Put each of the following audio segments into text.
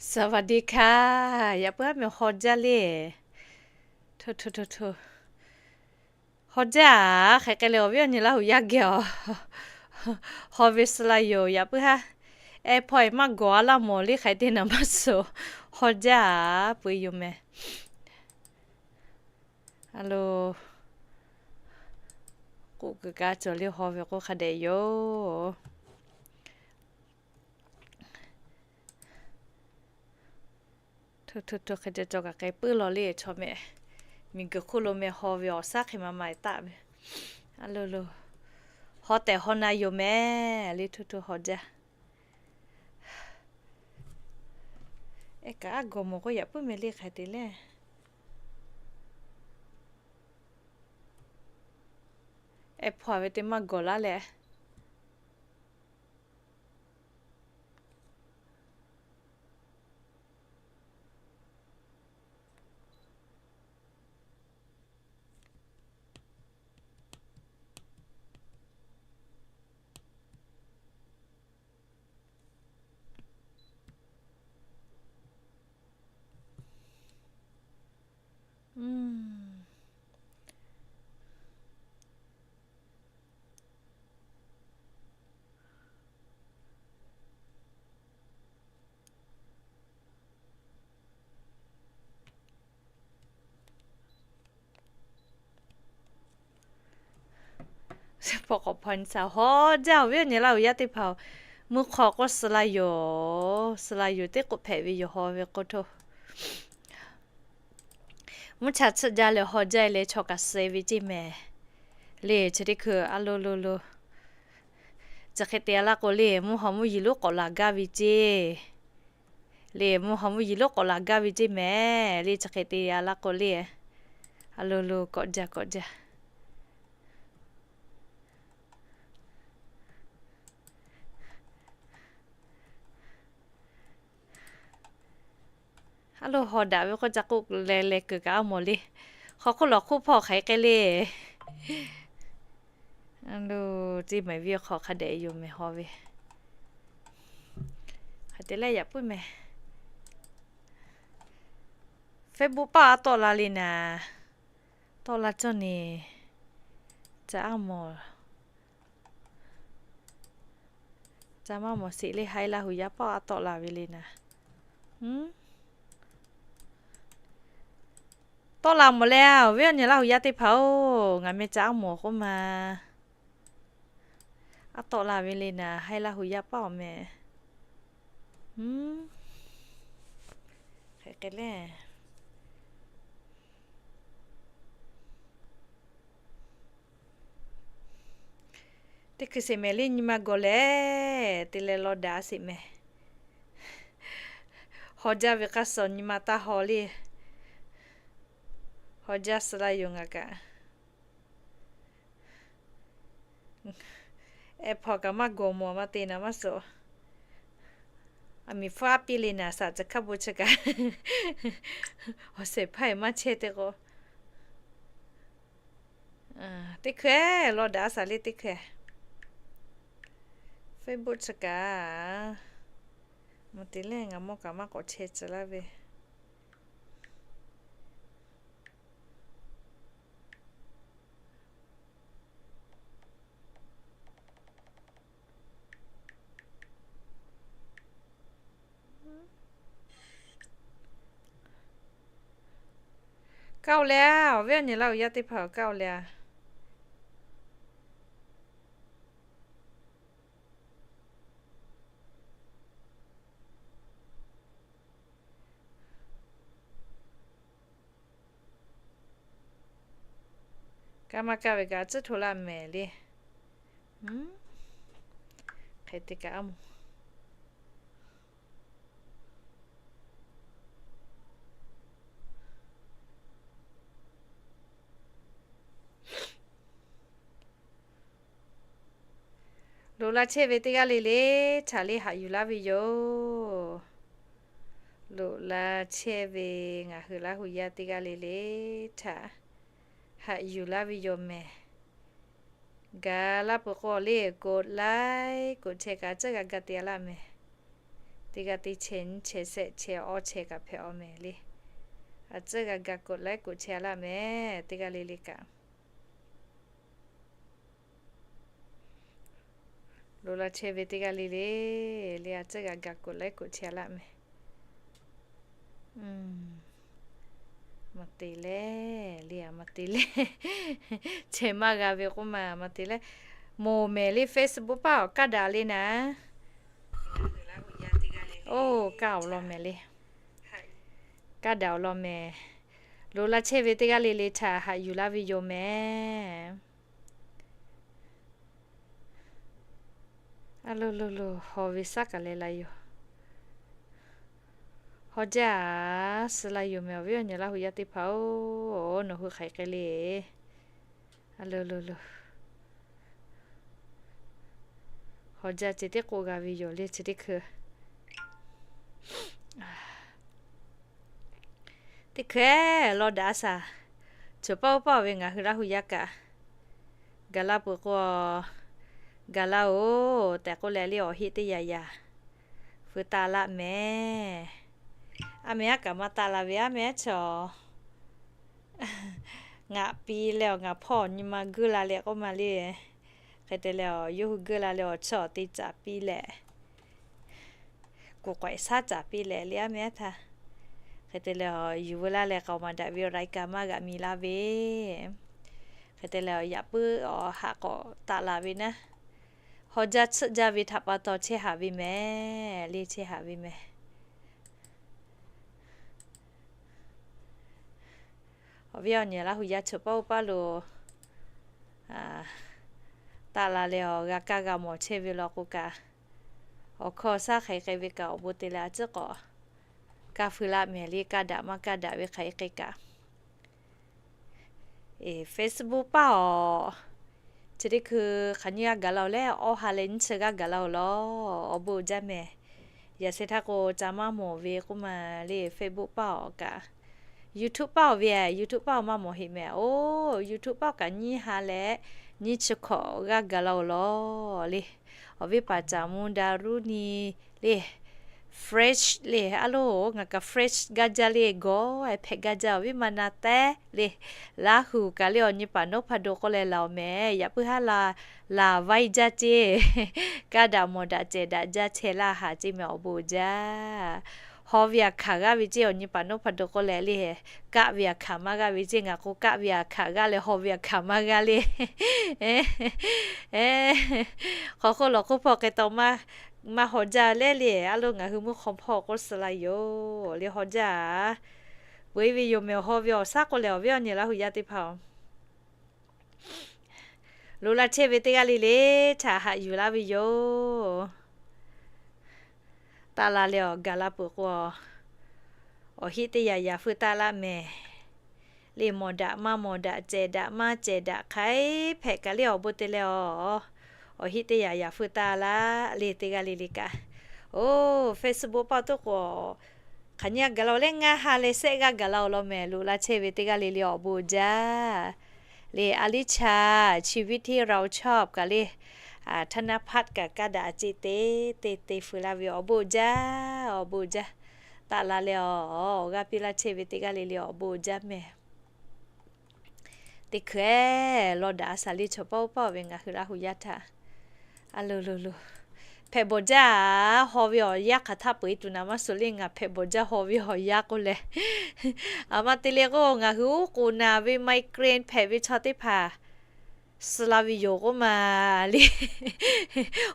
สวัสดีค่ะ Yaꞈ puiˉ haˉ meh haw jaˇ le. Hto hto hto hto. Haw jaˇ-a. Hk'e k'ai leh awˬ viˉ awˬ nyi Laˇ huˍ yaˇ geh awˬ haw ve suh la yoˬ. Yaꞈ puiˉ haˉ, airport maˇ gawˬ-a laˇ mawˬ le, hk'aˬ hk'e te naˍ maˇ suh. Haw jaˇ-a, peu-e yoˬ meh. A lo, k'oˆ kuiˬ kaꞈ cawˬ le, haw ve k'o hk'a dehꞈ yoˬ. Hto hto hto, hk'e te cawˬ kaꞈ k'ai puiˉ law le, chaw meh. Miˬguiˬ hk'oˆ lo meh haw ve awˬ shaˉ hk'e ma ma-e taˆ ve. A lo lo, haw tehꞈ haw na yoˬ meh le, hto hto haw jaˇ. Ehˉ kaꞈ aˉ gawˬ mawˬ k'o yaꞈ puiˉ meh le, hk'aˬ hk'e te le. Ehˉ hpaw ve teˇ maˇ gawˬ laˇ leh. Hpaw k'awꞈ hpaw nyi shaˍ, haw jaˇ awˬ viˉ awˬ nyi Laˇ huˍ yaˇ teˇ hpaˍ-oˬ. Mvuhˇ hk'aw k'o suh la yoˬ, suh la yoˬ, teˇ k'oˆ hpehꞈ ve yoˬ, haw ve k'o hto. Mvuhˇ cha tsuhˆ jaˇ leh haw jaˇ leh chaw kaꞈ suh ve ceˇ mehˍ. Le chi teˇ hkui a lo lo lo, chi hk'e te-a laˇ k'o le, mvuhˇ haw mvuhˇ yiˍ lonˉ k'awꞈ laˬ gaˇ ve ceˇ. Le mvuhˇ haw mvuhˇ yiˍ lonˉ k'awꞈ laˬ gaˇ ve ceˇ mehˍ. Le chi hk'e te-a laˇ k'o le, a lo lo k'awꞈ jaˇ k'awꞈ jaˇ. A lo, haw daꞈ ve k'o ca k'oˆ leh leh kuiˬ kaꞈ a mawˬ le. Hk'aw hk'oˆ lawˬ hk'oˆ hpawˇ hk'aˬ hk'e k'ai le. A lo, ceˇ mehˍ ve hk'aw hk'a dehꞈ yoˬ mehˍ haw ve. Hk'aˬ te leh yaꞈ puiˉ mehˍ. Facebook paˆ a tawˆ la le naˍ. Tawˆ la cawˇ neˬ. Ca aˉ mawˬ, ca maˇ mawˬ sheˍ le, haiˉ Laˇ huˍ yaˇ paˆ a tawˆ la ve le naˍ. Tawˆ la mawˬ le, awˬ viˉ awˬ nyi Laˇ huˍ yaˇ teˇ hpaˍ-oˬ, ngaˬ meh ca aˉ mawˬ k'oˆ ma. A tawˆ la ve le naˍ, haiˉ Laˇ huˍ yaˇ paˆ awˬ meh. Hk'e k'ai le. Teˇ hkui sheˍ mehˍ le, nyi ma gawˬ leh te leh law daꞈ sheˍ mehˍ. Haw jaˇ ve k'aˇ suh nyi ma taˇ haw le. Haw jaˇ suh la yoˬ ngaˬ kaꞈ. Ehˉ hpaw kaꞈ maˇ gawˬ mawˬ maˇ te naˍ maˇ suh. Aˬ miˍ hpfuhˇ aˉ piˇ le naˍ, shaˍ tcuh hkaˇ bon chi kaꞈ awˬ shehˍ hpaˇ-e maˇ chehˇ te k'o. Teˇ hkui law daꞈ shaˍ le teˇ hkui. Facebook chi kaꞈ, mvuhˇ te lehˬ ngaˬ mawˇ kaꞈ maˇ k'awꞈ chehˇ tcuh laˇ ve. Kaˇ-oˬ le, awˬ viˉ awˬ nyi Laˇ huˍ yaˇ teˇ hpaˍ kaˇ-oˬ le. Kaˇ maˇ kaˇ ve kaꞈ tcuhˉ hto laˇ mehˍ le. Hk'e te kaꞈ a moˍ. Loꞈ la chehˇ ve teˇ g'aˇ le le htaꞈ le haꞈ yuˬ laˇ ve yoˬ. Loꞈ la chehˇ ve ngaˬ hui Laˇ huˍ yaˇ teˇ g'aˇ le le htaꞈ haꞈ yuˬ laˇ ve yoˬ mehˍ. Gaˬ laˇ peuˬ k'o le, กดไลค์ กดแชร์ kaꞈ tcuhˉ g'a ga te-a laˇ mehˍ. Teˇ g'aˇ teˇ chehˇ nyiˇ chehˇ shehˆ chehˇ awˇ chehˇ kaꞈ hpehꞈ aw mehˍ le. A tcuhˉ g'a ga กดไลค์ กดแชร์ laˇ mehˍ teˇ g'aˇ le le kaꞈ. Loꞈ la chehˇ ve teˇ g'aˇ le le, le a tcuhˉ g'a ga กดไลค์ กดแชร์ laˇ mehˍ. Maˇ te leh, le a maˇ te leh, chehˇ maˇ g'a ve k'oˆ ma maˇ te leh. Moˍ mehˍ le Facebook paˇ awˬ kaˇ daꞈ le naˍ. Oˇ kaˇ awˬ lawn mehˍ le. Kaˇ daꞈ awˬ lawn mehˍ. Loꞈ la chehˇ ve teˇ g'aˇ le le htaꞈ haꞈ yuˬ laˇ ve yoˬ mehˍ. A lo lo lo, haw ve saˉ kaꞈ leh la yoˬ. Haw jaˇ, suh la yoˬ mehˍ awˬ viˉ awˬ nyi Laˇ hu yaˇ teˇ hpaˍ-oˬ, nawˬ hui hk'aˬ hk'e le. A lo lo lo, haw jaˇ ceh tiˉ k'oˆ g'a ve yoˬ le chi teˇ hkui. Teˇ hkui-eˬ, law daꞈ a shaˍ. Choˬ paˇ oˇ paˇ ve ngaˬ hui Laˇ hu yaˇ kaꞈ, gaˬ la peuˬ k'o, gaˬ la-oˬ tehꞈ k'oˆ leh le awˬ heˆ teˇ yaꞈ yaꞈ feu taˆ laˇ mehˍ. A mehˍ aˉ kaꞈ maˇ taˆ la ve, a mehˍ aˉ chaw ngaˬ piˇ leh awˬ ngaˬ hpawˇ awˬ nyi ma geuˆ la leh k'oˆ ma le. Hk'e te leh awˬ yawˇ hui geuˆ la leh awˬ chaw awˬ te caˍ piˇ leh, kuˬ k'awehꞈ shaˉ caˍ piˇ leh le a mehˍ aˉ htaˇ. Hk'e te leh awˬ yuˬ veu laˇ leh k'aoˍ maˍ daꞈ ve awˬ รายการ maˇ g'aꞈ mi laˇ ve. Hk'e te leh awˬ yaꞈ puiˉ awˬ haꞈ k'awꞈ taˆ la ve naˉ, haw jaˇ tsuhˆ jaˇ ve htaꞈ pa taw chehˇ haꞈ ve mehˍ le, chehˇ haꞈ ve mehˍ. Awˬ viˉ awˬ nyi Laˇ hu yaˇ choˬ paˇ oˇ paˇ lo taˆ la leh awˬ g'a kaˇ g'a mawˬ chehˇ ve law k'o kaꞈ, awˬ hkawˇ shaˉ hk'e hk'e ve kaꞈ awˬ bon te leh a ciˉ k'awꞈ kaˇ feu laˇ mehˍ le, kaˇ daꞈ maˇ kaˇ daꞈ ve hk'aˬ hk'e kaꞈ. Facebook paˇ awˬ, chi teˇ hkui hk'aˬ nyiˇ g'aˇ gaˬ la-oˬ leh, awˇ ha leh nyiˇ chi g'aˇ gaˬ la-oˬ law, awˬ bon uiˍ jaˇ mehˍ. Yaꞈ sheh htaˇ k'o ca maˇ mawˬ ve k'oˆ ma le, Facebook paˇ awˬ kaꞈ, YouTube paˇ awˬ ve, YouTube paˇ awˬ maˇ mawˬ heˆ mehˍ. Oˇ, YouTube paˇ awˬ kaꞈ nyiˇ ha leh nyiˇ chi hkawꞈ g'aˇ gaˬ la-oˬ law le. Awˬ viˉ paˍ caˍ mvuh daˍ ruˉ ni le, fresh le a loˬ, ngaˬ kaꞈ fresh gaˇ jaˇ le, gawˬ hpehꞈ gaˇ jaˇ awˬ viˉ ma na tehˉ le. Laˇ hu kaꞈ le awˬ nyi paˍ nawˉ hpa do k'oˆ leh laˬ-oˬ mehˍ, yaꞈ puiˉ haˉ la, laˬ vaiˇ jaˇ ceˇ. Kaˇ daꞈ mawˬ daꞈ cehˬ daꞈ jaˇ chehˇ laˇ haˍ ceˇ mehˍ awˬ bon jaˇ. Haw ve aꞈ hkanˍ g'aˇ ve ceˇ awˬ nyi paˍ nawˉ hpa do k'oˆ leh le, kaˆ ve aꞈ hkanˍ maˇ g'aˇ ve ceˇ, ngaˬ k'o kaˆ ve aꞈ hkanˍ g'aˇ leh haw ve aꞈ hkanˍ maˇ g'aˇ le. Hk'aw hk'oˆ lawˬ hk'oˆ hpawˇ hk'e taw maˇ haw jaˇ leh le, a loˬ ngaˬ hui mvuhˇ hk'aw hpawˇ k'oˆ suh la yoˬ le, haw jaˇ. Peu-eˬ ve yoˬ mehˍ, haw ve awˬ shaˉ k'oˆ leh awˬ viˉ awˬ nyi Laˇ hu yaˇ teˇ hpaˍ-oˬ, loꞈ la chehˇ ve teˇ g'aˇ le le htaꞈ haꞈ yuˬ laˇ ve yoˬ. Taˆ la leh awˬ gaˬ la peuˬ k'o, awˬ heˆ teˇ yaꞈ yaꞈ feu taˆ laˇ mehˍ. Le mawˬ daꞈ maˇ mawˬ daꞈ, cehˬ daꞈ maˇ cehˬ daꞈ hk'aiˉ hpehꞈ kaꞈ le awˬ bon te leh awˬ, awˬ heˆ teˇ yaꞈ yaꞈ feu taˆ laˇ le teˇ g'aˇ le le kaꞈ. Oˇ, Facebook paˇ awˬ toˆ k'o, hk'aˬ nyiˇ g'aˇ gaˬ la-oˬ leh ngaˇ ha leh shehˆ g'aˇ gaˬ la-oˬ law mehˍ, loꞈ la chehˇ ve teˇ g'aˇ le le awˬ bon jaˇ. Le a liˇ chaˇ chi viˉ hteˇ เราชอบ kaꞈ le, ธนพัฒน์ kaꞈ kaˇ daꞈ a ceˇ te te te feu laˇ ve awˬ bon jaˇ, awˬ bon jaˇ. Taˆ la leh awˬ g'aˇ piˇ laˇ chehˇ ve teˇ g'aˇ le le awˬ bon jaˇ mehˍ. Teˇ hkui-eˬ, law daꞈ a shaˍ le chaw paˇ oˇ paˇ ve ngaˬ hui Laˇ hu yaˇ htaꞈ. A lo lo lo, hpehꞈ bawˬ jaˇ. Haw ve awˬ yaˇ hk'aˬ htaˇ peu-eˬ tuˬ naˍ maˇ suh le, ngaˬ hpehꞈ bawˬ jaˇ haw ve awˬ yaˇ k'oˆ leh. A ma te leh k'o, ngaˬ hui uˉ k'oˍ naˍ ve migraine hpehꞈ ve chaw teˇ hpaˍ suh la ve yoˬ k'oˆ ma le.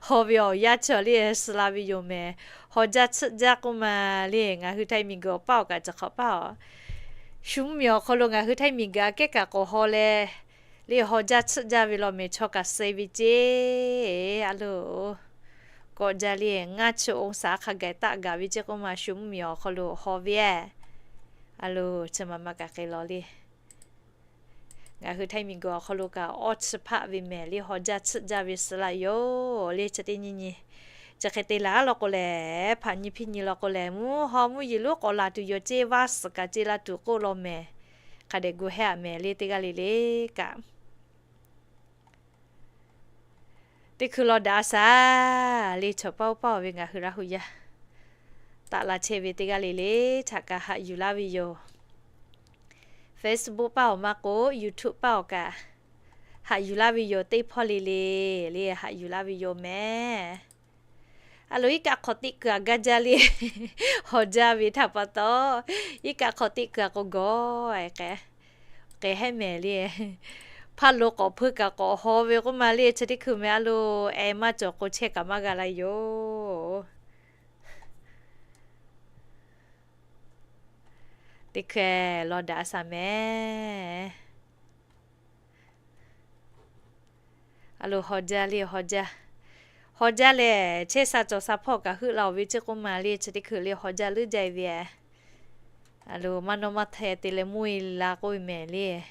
Haw ve awˬ yaˇ chaw le suh la ve yoˬ mehˍ. Haw jaˇ tsuhˆ jaˇ k'oˆ ma le. Ngaˬ hui Htaiˍ miˬguiˬ awˬ paˇ awˬ kaꞈ chi hk'awꞈ paˇ awˬ, shu mvuhˇ miˬ awˬ hk'aw lo ngaˬ hui Htaiˍ miˬguiˬ aꞈ kehˉ kaꞈ k'awꞈ haw leh, le haw jaˇ tsuhˆ jaˇ ve law mehˍ, chaw kaꞈ suh ve ceˇ. A lo, kawˆ jaˇ le, ngaˇ chi องศา hk'a gaˬ taˆ gaˬ ve ceˇ k'oˆ ma, shu mvuhˇ miˬ awˬ hk'aw lo haw ve. A lo, chi ma ma kaꞈ hk'e law le. Ngaˬ hui Htaiˍ miˬguiˬ awˬ hk'aw lo kaꞈ awˇ chi hpaˆ ve mehˍ le, haw jaˇ tsuhˆ jaˇ ve suh la yoˬ le. Chi teˇ nyi nyi, chi hk'e te laˬ law k'o lehˬ, hpaꞈ nyi hpiˇ nyi law k'o lehˬ, mvuhˇ haw mvuhˇ yeˬ lonˉ k'awꞈ laˬ tuˬ yoˬ ceˇ, vaˇ suhˍ kaꞈ ceˇ la tuˬ k'oˆ law mehˍ. Hk'a dehꞈ gu hehˉ a mehˍ le teˇ g'aˇ le le kaꞈ. Teˇ hkui law daꞈ a shaˍ le chaw paˇ oˇ paˇ ve ngaˬ hui Laˇ hu yaˇ. taˆ la chehˇ ve teˇ g'aˇ le le htaꞈ kaꞈ haꞈ yuˬ laˇ ve yoˬ. Facebook paˇ awˬ maˇ k'o, YouTube paˇ awˬ kaꞈ haꞈ yuˬ laˇ ve yoˬ. Teˇ hpawˇ le le le haꞈ yuˬ laˇ ve yoˬ mehˍ. A loˍ, iˉ kaˆ hk'awꞈ teˆ kuiˬ aꞈ gaˇ jaˇ le. Haw jaˇ ve htaꞈ pa taw, iˉ kaˆ hk'awꞈ teˆ kuiˬ aꞈ k'o gawˬ k'ehˉ hehˉ mehˍ le. Hpaˇ lo k'awꞈ hpeuˇ kaꞈ k'awꞈ haw ve k'oˆ ma le, chi teˇ hkui meh a loˍ, eh maˇ cawˬ k'o chehˇ kaꞈ maˇ g'a la yoˬ. Teˇ hkeh law daꞈ shaˍ mehˍ. A loˍ, haw jaˇ le, haw jaˇ. Haw jaˇ lehˬ, chehˇ sha cawˬ sha hpawˇ kaꞈ heuˆ la-oˬ ve ceˇ k'oˆ ma le, chi teˇ hkui le haw jaˇ leuˉ jaˇ-e ve. A loˍ, maˇ nawˇ maˇ htaiˍ te leh mvuhˇ-e la k'oˆ ve mehˍ le.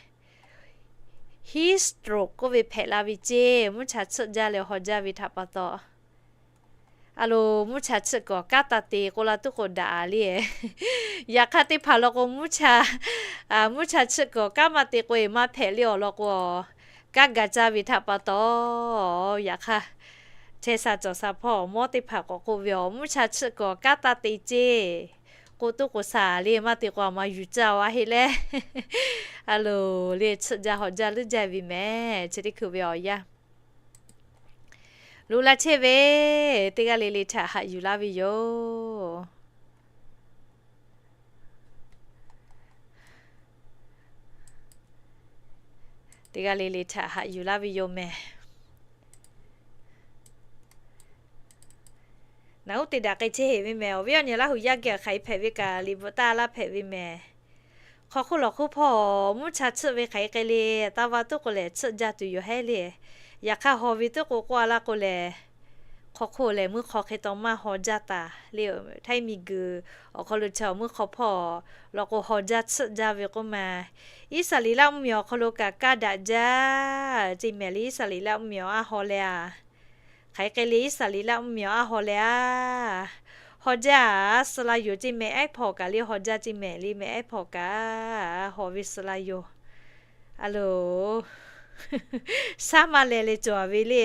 Heat stroke k'oˆ ve hpehꞈ la ve ceˇ, mvuhˇ cha tsuhˆ jaˇ leh haw jaˇ ve htaꞈ pa taw. A loˍ, mvuhˇ cha tsuhˆ kuiˬ awˬ kanˉ taˇ te k'oˆ la tuˉ k'o daꞈ le. Yaꞈ hk'aˇ teˇ hpaˍ law k'o, mvuhˇ cha tsuhˆ kuiˬ awˬ kanˉ maˇ te k'o-e maˇ hpehꞈ le awˬ lawn k'o, kanˉ gaˬ caˇ ve htaꞈ pa taw, yaꞈ hk'aˇ chehˇ sha cawˬ sha hpawˇ awˬ mawˇ teˇ hpaˍ k'awꞈ k'oˆ ve, awˬ mvuhˇ cha tsuhˆ kuiˬ awˬ kanˉ taˇ te ceˇ k'oˆ tuˉ k'o sha le, maˇ te k'o a ma yuˬ caˇ-oˬ a heˆ leh. A loˍ, le tsuhˆ jaˇ haw jaˇ leuˉ jaˇ ve mehˍ, chi teˇ hkui ve awˬ yanˇ. Loꞈ la chehˇ ve teˇ g'aˇ le le htaꞈ haꞈ yuˬ laˇ ve yoˬ. Teˇ g'aˇ le le htaꞈ haꞈ yuˬ laˇ ve yoˬ mehˍ. Naˍ uˉ te daꞈ k'ai chehˇ heˍ ve mehˍ. Awˬ viˉ awˬ nyi Laˇ huˍ yaˇ geh hk'aˬ hk'e hpehꞈ ve kaꞈ, liꞈ bvuhꞈ taˇ laˇ hpehꞈ ve mehˍ. Hk'aw hk'oˆ lawˬ hk'oˆ hpawˇ mvuhˇ cha tsuhˆ ve hk'aˬ hk'e le, taˇ va tuˉ k'o lehˬ tsuhˆ jaˇ tuˬ yoˬ hehˉ le. Yaꞈ hk'aˇ haw ve tuˉ k'o k'oˆ a laˇ k'o lehˬ, hk'aw hk'oˆ lehˬ meuˇ hk'aw hk'e taw maˇ haw jaˇ taˍ le. Htaiˇ miˬ guiˬ awˬ hk'aw lo chi awˬ meuˇ hk'aw hpawˇ law k'o haw jaˇ tsuhˆ jaˇ ve k'oˆ ma. Iˉsaˍreˍlaˆ mvuhˇmiˬ awˬ hk'aw lo kaꞈ kaˇ daꞈ jaˇ ceˇ mehˍ le. Iˉsaˍreˍlaˆ mvuhˇmiˬ awˬ a haw leh a, hk'aˬ hk'e le Iˉsaˍreˍlaˆ mvuhˇmiˬ awˬ a haw leh a, haw jaˇ suh la yoˬ ceˇ mehˍ. Ehˉ hpawˇ kaꞈ le haw jaˇ ceˇ mehˍ le. Mehˍ ehˉ hpawˇ kaꞈ haw ve suh la yoˬ. A loˍ, shaˉ maˇ leh leh cawˬ ve le.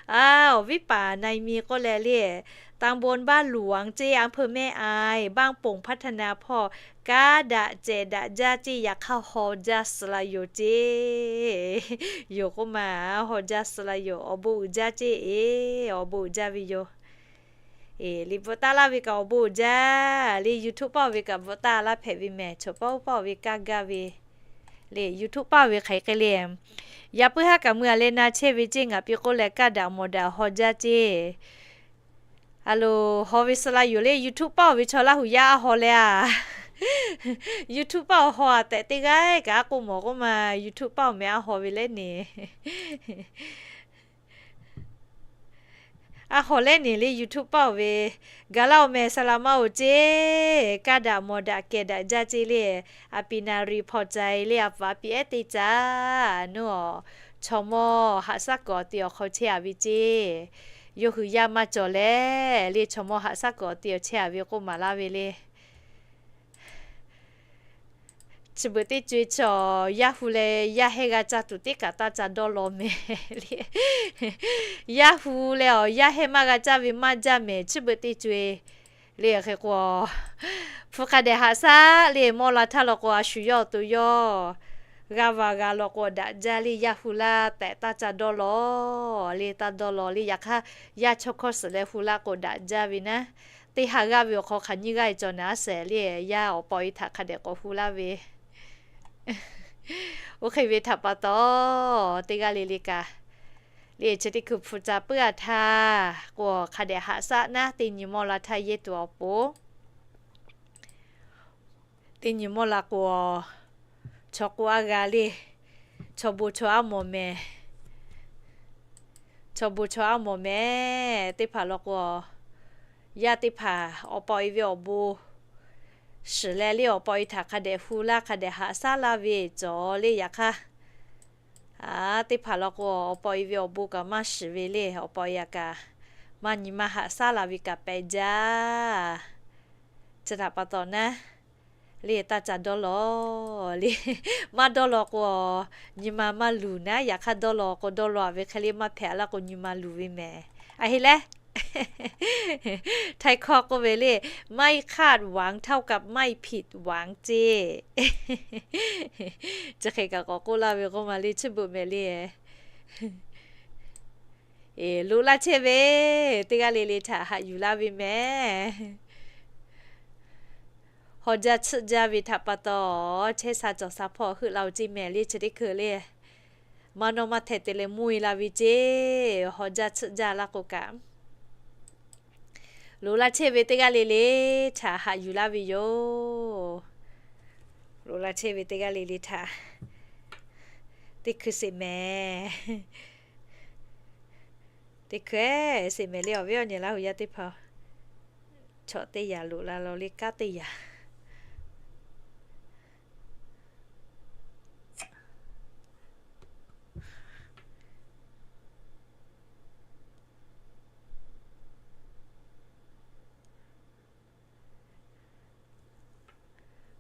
A, awˬ viˉ paˍ na-e mi k'oˆ leh le, ตำบลบ้านหลวง ceˇ, อำเภอแม่อาย บ้านโป่งพัฒนา hpawˇ kaˇ daꞈ cehˬ daꞈ jaˇ ceˇ. Yaꞈ hk'aˇ haw jaˇ suh la yoˬ ceˇ. Yoˬ k'oˆ ma, haw jaˇ suh la yoˬ. Awˬ bon uiˍ jaˇ ceˇ e, awˬ bon uiˍ jaˇ ve yoˬ. Liꞈ bvuhꞈ taˇ laˇ ve kaꞈ awˬ bon uiˍ jaˇ le. YouTube paˇ ve kaꞈ bvuhꞈ taˇ laˇ hpehꞈ ve mehˍ. Chaw paˇ oˇ paˇ ve kaˇ gaˇ ve le. YouTube paˇ ve hk'aˬ hk'e le, yaꞈ puiˉ haˉ kaꞈ mui a leh na chehˇ ve ceˇ. Ngaˬ pi k'oˆ leh kaˇ daꞈ mawˬ daꞈ haw jaˇ ceˇ. A loˍ, haw ve suh la yoˬ le. YouTube paˇ ve chaw Laˇ huˍ yaˇ a haw leh a, YouTube paˇ haw a tehꞈ teˇ g'aˇ kaꞈ a k'oˆ mawˬ k'oˆ ma. YouTube paˇ mehˍ a haw ve leh ne A hawˬ lehˉ neˬ le YouTube paˇ-oˬ ve, gaˬ laˇ-oˬ mehˍ, saˍ laꞈ maˇ-oˬ ceˇ. Kaˇ daꞈ mawˬ daꞈ kehˬ daꞈ jaˇ ceˇ le. A pi na ri hpaw cai le, a pfuhˍ a pi ehˉ teˇ caˇ nuˇ-oˬ, chaw mawˇ haꞈ shaˉ kuiˬ awˬ te awˬ hk'aw chehˇ a ve ceˇ. Yawˇ hui yaˇ maˇ cawˬ leh le, chaw mawˇ haꞈ shaˉ kuiˬ awˬ te awˬ chehˇ a ve k'oˆ maˍ laˇ ve le. Chi beuꞈ teˇ co-e chaw yaˇ hu leh yaˇ hehnˇ g'a caˇ tuˬ teˇ kaꞈ taˇ ca dawˇ law mehˍ le. Yaˇ hu leh awˬ yaˇ hehnˇ maˇ g'a caˇ ve maˇ jaˇ mehˍ. Chi beuꞈ teˇ co-e le hk'e k'o, hpu hk'a dehꞈ haꞈ shaˉ le mawˇ la htaˇ law k'o, a shu yawˇ awˬ to yawˇ g'aˇ va g'a law k'o daꞈ jaˇ le. Yaˇ hu laˇ tehꞈ taˇ ca dawˇ law le, taˇ dawˇ law le. Yaꞈ hk'aˇ, yaˇ chaw hkawˇ suhˍ leh hu laˇ k'o daꞈ jaˇ ve naˉ. Teˇ ha g'aˇ ve awˬ hk'aw hk'aˬ nyiˇ g'aˇ e cawˬ naˍ a shehˍ le, yaˇ awˬ paw e htaꞈ hk'a dehꞈ k'awꞈ hu laˇ ve. Oˇ hk'e ve htaꞈ pa taw, teˇ g'aˇ le le kaꞈ le chi teˇ hkui hpu ca puiˉ a htaˇ k'o, hk'a dehꞈ haꞈ shaˉ naˉ teˇ nyi mawˇ la htaˇ yehˇ tuˬ awˬ pon teˇ nyi mawˇ la k'o, chaw k'o a g'a le, chaw bon chaw aˉ mawˬ mehˍ. Chaw bon chaw aˉ mawˬ mehˍ. Teˇ hpaˍ law k'o, yaˇ teˇ hpaˍ awˬ paw e ve awˬ bon shiˍ leh le, awˬ paw e htaꞈ hk'a dehꞈ hu laˇ, hk'a dehꞈ haꞈ shaˉ laˇ ve cawˬ le. Yaꞈ hk'aˇ, a, teˇ hpaˍ law k'o, awˬ paw e ve awˬ bon kaꞈ maˇ shiˍ ve le, awˬ paw e a kaꞈ maˇ nyi ma haꞈ shaˉ la ve kaꞈ pehꞈ jaˇ. Chi htaꞈ pa taw naˉ, le taˇ ca dawˇ law le. Maˇ dawˇ law k'o, nyi ma maˇ luˬ naˉ. Yaꞈ hk'aˇ dawˇ law k'o, dawˇ law a ve hk'e le maˇ hpehꞈ a laˇ k'o, nyi ma luˬ ve mehˍ. A heˆ leh ไทยคอ k'oˆ ve le, ไม่คาดหวังเท่ากับไม่ผิดหวัง ceˇ. Chi hk'e kaꞈ k'awꞈ k'oˆ laˇ ve k'oˆ ma le, chi beuꞈ mehˍ le. Loꞈ laˇ chehˇ ve teˇ g'aˇ le le htaꞈ haꞈ yuˬ laˇ ve mehˍ. Haw jaˇ tsuhˆ jaˇ ve htaꞈ pa taw, chehˇ sha cawˬ sha hpawˇ heuˆ la-o ceˇ mehˍ le, chi teˇ hkui le. Maˇ nawˇ maˇ hteh te leh mvuhˇ-e la ve ceˇ, haw jaˇ tsuhˆ jaˇ laˇ k'o kaꞈ. Loꞈ laˇ chehˇ ve teˇ g'aˇ le le htaꞈ haꞈ yuˬ laˇ ve yoˬ. Loꞈ laˇ chehˇ ve teˇ g'aˇ le le htaꞈ teˇ hkui sheˍ mehˍ. Teˇ hkui sheˍ mehˍ le, awˬ viˉ awˬ nyi Laˇ hu yaˇ teˇ hpaˍ. Chaw teˇ yaꞈ loꞈ la law le, kanˉ teˇ yaꞈ.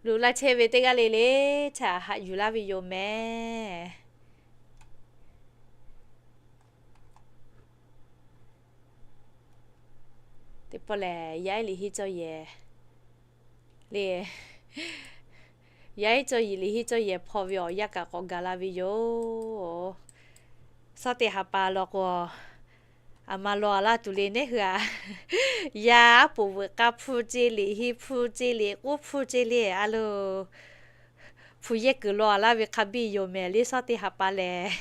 Loꞈ laˇ chehˇ ve teˇ g'aˇ le le htaꞈ haꞈ yuˬ laˇ ve yoˬ mehˍ. Teˇ pawˆ lehˬ, yaˇ ehˉ liꞈ henˇ cawˇ yehˬ le. Yaˇ ehˉ cawˇ yehˬ, liꞈ henˇ cawˇ yehˬ hpaw ve awˬ yanˇ kaꞈ k'awꞈ gaˬ la ve yoˬ. Suhˉ teˇ ha pa law k'o, aˬ ma law a laˇ tuˬ le neˉ hui-aꞈ. Yaˇ aˉ poꞈ veuꞈ k'a hpu ceˇ, liꞈ henˇ hpu ceˇ, liꞈ k'uˉ hpu ceˇ le, a loˬ. Hpu yehˇ kuiˬ law a laˇ ve hk'a biˇ yoˬ mehˍ le, suhˉ teˇ ha pa lehˬ.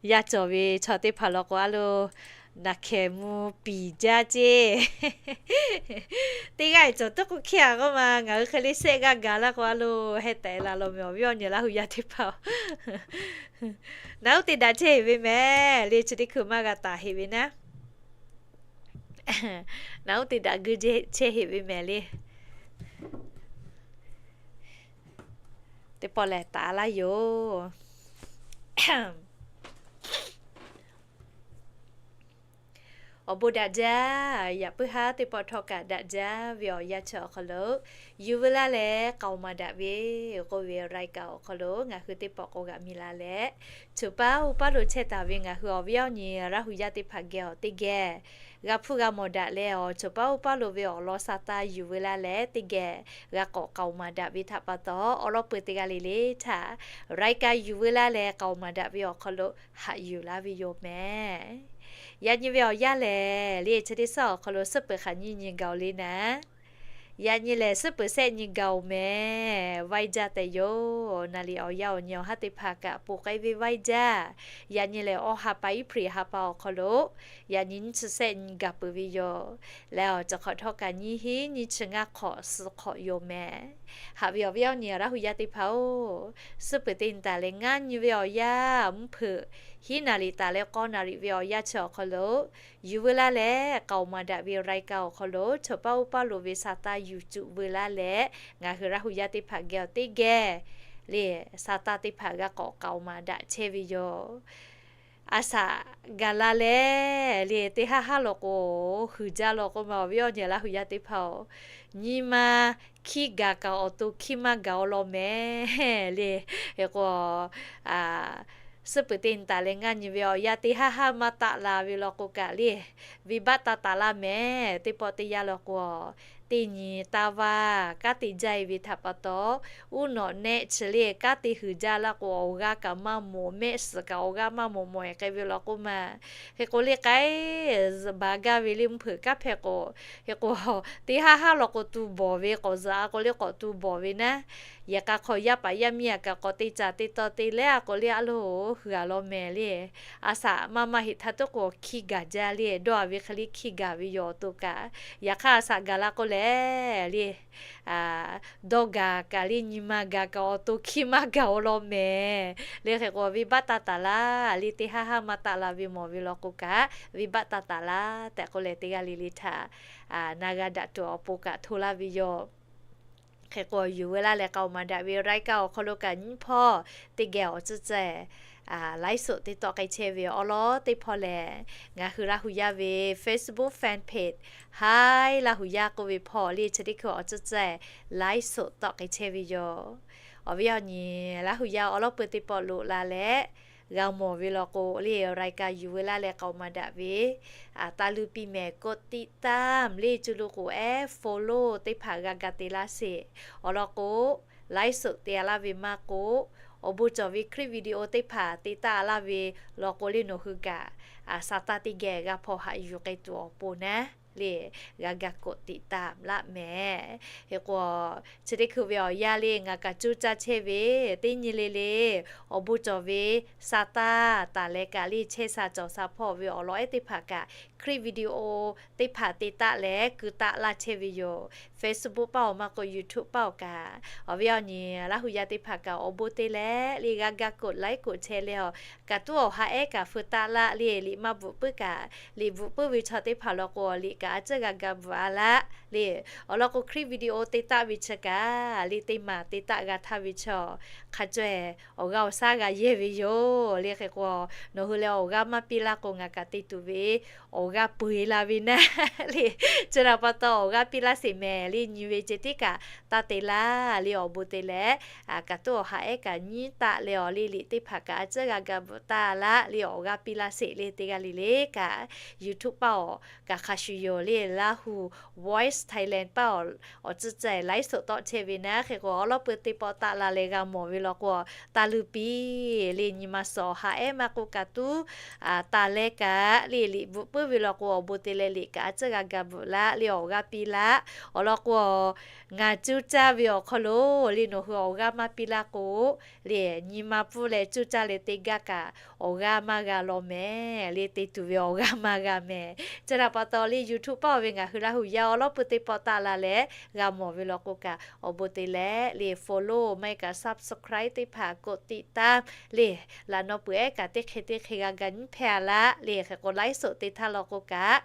Yaˇ cawˬ ve chaw teˇ hpaˍ law k'o, a loˬ, naˬ hkehˍ mvuh piˍ jaˇ ceˇ. Teˇ g'aˇ cawˬ tuˉ k'oˆ hkiˇ-a k'oˆ ma, ngaˬ hui hk'e le shehˆ g'aˇ gaˬ laˇ k'o, a loˬ, heh tehꞈ la law mehˍ, awˬ viˉ awˬ nyi Laˇ hu yaˇ teˇ hpaˍ-oˬ. Naˬ uˉ te daꞈ chehˇ heˍ ve mehˍ le, chi teˇ hkui maˇ g'a taˍ heˍ ve naˉ. Naˬ uˉ te daꞈ geu chehˇ heˍ ve mehˍ le. Teˇ pawˆ lehˬ taˍ laˇ yoˬ. Awˬ bon daꞈ jaˇ. Yaꞈ puiˉ haˉ teˇ pawˆ htawˇ kaꞈ daꞈ jaˇ ve awˬ yanˇ chi awˬ hk'aw lo, yuˬ veu laˇ leh k'aoˍ maˍ daꞈ ve k'oˆ ve รายการ awˬ hk'aw lo ngaˬ hui teˇ pawˆ k'awꞈ g'aꞈ mi la leh, choˬ paˇ uˉ paˇ lo chehˇ taˍ ve ngaˬ hui awˬ viˉ awˬ nyi Laˇ hu yaˇ teˇ hpaˍ geh awˬ teˇ geh g'a hpuˇ g'a mawˬ daꞈ leh, awˬ choˬ paˇ uˉ paˇ lo ve awˬ lawn sa taˇ yuˬ veu laˇ leh teˇ geh g'a k'awꞈ k'aoˍ maˍ daꞈ ve htaꞈ pa taw, awˬ lawn peuˬ teˇ g'aˇ le le htaꞈ รายการ yuˬ veu laˇ leh k'aoˍ maˍ daꞈ ve awˬ hk'aw lo haꞈ yuˬ laˇ ve yoˬ mehˍ. Yaꞈ nyi ve awˬ yanˇ lehˬ, le chi teˇ suhˉ awˬ hk'aw lo suhˉ peuˬ hk'aˬ nyiˇ nyi gaˬ-oˬ le naˉ. Yaꞈ nyi lehˬ, suhˉ peuˬ shehˆ nyi gaˬ-oˬ mehˍ. Vaiˇ jaˇ tehꞈ yoˬ. Naˍ riˍ awˬ yanˇ awˬ nyi awˬ haˉ teˇ hpaˍ kaꞈ poˬ k'ai ve vaiˇ jaˇ. Yaꞈ nyi lehˬ, awˇ ha pa April ha pa awˬ hk'aw lo, yaꞈ nyi nyiˇ chi shehˆ nyi gaˬ peuˬ ve yoˬ. Leh awˬ ceuˬ hk'awꞈ htawˇ kaꞈ nyiˇ hinˉ nyiˇ chi ngaˇ hk'awꞈ suh hk'awꞈ yoˬ mehˍ. Haꞈ ve awˬ viˉ awˬ nyi Laˇ hu yaˇ teˇ hpaˍ-oˬ, suhˉ peuˬ teˇ nyi taˍ leh ngaˇ nyi ve awˬ yanˇ, mvuhˇ hpeuꞈ hiˉ naˍ riˍ taˍ leh k'awˇ naˍ riˍ ve awˬ yanˇ chi awˬ hk'aw lo, yuˬ veu laˇ leh k'aoˍ maˍ daꞈ ve รายการ awˬ hk'aw lo, choˬ paˇ uˉ paˇ lo ve sa taˇ yuˬ cuˬ veu laˇ leh, ngaˬ hui Laˇ hu yaˇ teˇ hpaˍ geh awˬ teˇ geh le, sa taˇ teˇ hpaˍ g'a k'awꞈ k'aoˍ maˍ daꞈ chehˇ ve yoˬ. A shaꞈ gaˬ la leh le, teˇ haˉ haˉ law k'o, huiˍ jaˇ law k'oˆ ma, awˬ viˉ awˬ nyi Laˇ hu yaˇ teˇ hpaˍ-oˬ, nyi ma hkiˇ gaˬ kaꞈ awˬ to hkiˇ maˇ gaˬ-o law mehˍ le. Hk'e k'o, suhˉ peuˬ teˇ nyi taˍ leh ngaˇ nyi ve awˬ yanˇ teˇ haˉ haˉ maˇ taˆ la ve law k'o kaꞈ le, venˇbaˆ taˇ taˍ laˇ mehˍ. Teˇ pawˆ teˇ yanˇ law k'o, teˇ nyi taˇ vaˇ kanˉ te jaˇ-e ve htaꞈ pa taw, uˉ nawꞈ nehˆ chi le kanˉ te huiˍ jaˇ laˇ k'o, awˬ g'aˇ kaꞈ maˇ mawˬ, mehˆ suhˍ kaꞈ awˬ g'aˇ maˇ mawˬ mawˬ-e k'ai ve law k'oˆ ma. Hk'e k'o le k'ai zuhꞈ baˬ gaˇ ve le mvuhˇ hpeuꞈ kanˉ hpehˇ k'o, hk'e k'o, teˇ haˉ haˉ law k'o tu bawˬ ve, k'awꞈ zuhꞈ-a k'o le k'awꞈ tu bawˬ ve naˉ. Yehˬ k'a hk'aw yaˇ paˍ yaˇ miˇ-a kaꞈ k'awꞈ te caˍ te taw te leh-a k'o le, a loˬ, huiˍ-a law mehˍ le. A shaꞈ maˇ maˇ heꞈ htaˇ tuˉ k'o hkiˇ gaˬ jaˇ le, dawˇ-a ve hk'e le hkiˇ gaˬ ve yoˬ awˬ to kaꞈ. Yaꞈ hk'aˇ a shaꞈ gaˬ la k'o lehˬ le, dawˇ gaˬ kaꞈ le nyi ma gaˬ kaꞈ awˬ to hkiˇ maˇ gaˬ-o law mehˍ. Le hk'e k'o venˇbaˆ taˇ taˍ laˇ le, teˇ haˉ haˉ maˇ taˆ la ve mawˬ ve law k'o kaꞈ, venˇbaˆ taˇ taˍ laˇ tehꞈ k'oˆ leh teˇ g'aˇ le le htaꞈ na g'a daꞈ tuˬ awˬ pon kaꞈ hto laˇ ve yoˬ. Hk'e k'o, yuˬ veu laˇ leh k'aoˍ maˍ daꞈ ve รายการ awˬ hk'aw lo kaꞈ nyiˇ hpawˇ teˇ geh awˬ ceuˬ ceh ไลฟ์สด teˇ tawˆ k'ai chehˇ ve awˬ lawn teˇ hpawˇ lehˬ, ngaˬ hui Laˇ hu yaˇ ve Facebook fan page Hi Laˇ hu yaˇ k'oˆ ve hpawˇ le chi teˇ hkui awˬ ceuˬ ceh ไลฟ์สด tawˆ k'ai chehˇ ve yoˬ. Awˬ viˉ awˬ nyi Laˇ hu yaˇ awˬ lawn peuˬ teˇ pawˆ loꞈ la leh g'a mawˬ ve law k'o le, รายการ yuˬ veu laˇ leh k'aoˍ maˍ daꞈ ve, taˇ luˇ piˇ mehˍ กดติดตาม le, cuˇ luˇ k'oˍ ehˉ ฟอลโล่ teˇ hpaˍ g'a ga te laˇ sheˍ. Awˬ lawn k'o, ไลฟ์สด te a laˇ ve maˇ k'oˆ, awˬ bon cawˬ ve คลิปวิดีโอ teˇ hpaˍ te taˆ laˇ ve law k'o le, nawˬ hui kaꞈ sa taˇ teˇ geh g'a hpaw haꞈ yuˬ k'ai tuˬ awˬ pon naˉ le, g'a ga กดติดตาม laˇ mehˍ. Hk'e k'o, chi teˇ hkui ve awˬ yanˇ le ngaˬ kaꞈ cuˇ caˇ chehˇ ve, teˇ nyi le le awˬ bon cawˬ ve sa taˇ taˍ leh kaꞈ le, chehˇ sha cawˬ sha hpawˇ ve awˬ lawn ehˉ teˇ hpaˍ kaꞈ คลิปวิดีโอ teˇ hpaˍ te taˆ leh keu taˆ laˇ chehˇ ve yoˬ. Facebook paˇ awˬ maˇ k'o YouTube paˇ awˬ kaꞈ, awˬ viˉ awˬ nyi Laˇ hu yaˇ teˇ hpaˍ kaꞈ awˬ bon te leh le g'a ga กดไลค์ กดแชร์ leh awˬ, kaꞈ tuˉ awˬ ha ehˉ kaꞈ feu taˆ laˇ le, liꞈ maˇ bvuhꞈ puiˉ kaꞈ, liꞈ bvuhꞈ puiˉ ve chaw teˇ hpaˍ law k'o, liꞈ kaꞈ a ciˉ g'a ga bvuhꞈ a laˇ le. Awˬ lawn k'o คลิปวิดีโอ te taˆ ve chi kaꞈ, liꞈ teˇ maˬ te taˆ g'a htaˇ ve chaw, hk'a caweh awˬ g'aˇ awˬ shaˉ g'a yehˇ ve yoˬ le. Hk'e k'o, nawˬ hui leh awˬ g'aˇ maˇ piˇ laˇ k'o, ngaˬ kaꞈ te tuˬ ve awˬ g'aˇ peu eˬ la ve naˉ le. Chi htaꞈ pa taw awˬ g'aˇ piˇ laˇ sheˍ mehˍ le, nyi ve ceh tiˉ kaꞈ taˇ te laˇ le. Awˬ bon te leh, kaꞈ tuˉ awˬ ha ehˉ kaꞈ nyiˉ taˆ leh awˬ le, liꞈ teˇ hpaˍ kaꞈ a ciˉ g'a ga bvuhꞈ taˆ laˇ le, awˬ g'aˇ piˇ laˇ sheˍ le. Teˇ g'aˇ le le kaꞈ YouTube paˇ awˬ kaꞈ hk'a shuˍ yoˬ le, Laˇ hu Voice Thailand paˇ awˬ, awˬ ciˉ ceh ไลฟ์สด tawˆ chehˇ ve naˉ. Hk'e k'o, awˬ lawˉ peu teˇ pawˆ taˆ la leh g'a mawˬ ve law k'o, taˇ luˇ piˇ le, nyi ma suhˍ awˬ ha ehˉ maˇ k'oˆ kaꞈ tuˉ taˍ leh kaꞈ le, liꞈ bvuhꞈ puiˉ ve law k'o, awˬ bon te leh liꞈ kaꞈ a ciˉ g'a ga bvuhꞈ laˇ le, awˬ g'aˇ piˇ laˇ. Awˬ lawn k'o, ngaˬ cuˇ caˇ ve awˬ hk'aw lo le, nawˬ hui awˬ g'aˇ maˇ piˇ laˇ k'o le, nyi ma pfuhˇ leh cuˇ caˇ leh te gaˇ kaꞈ awˬ g'aˇ maˇ g'a law mehˍ le, te tuˬ ve awˬ g'aˇ maˇ g'a mehˍ. Chi htaꞈ pa taw le YouTube paˇ awˬ ve ngaˬ hui Laˇ hu yaˇ awˬ lawˉ peu teˇ pawˆ taˆ la leh g'a mawˬ ve law k'o kaꞈ, awˬ bon te leh le follow maˇ heˆ kaꞈ subscribe teˇ hpaˍ กดติดตาม le, laꞈ naw peuˬ ehˉ kaꞈ teˇ hk'e teˇ hk'e g'a ga nyiˉ hpehˇ a laˇ le. Hk'e k'o ไลฟ์สด te htaˇ law k'o kaꞈ,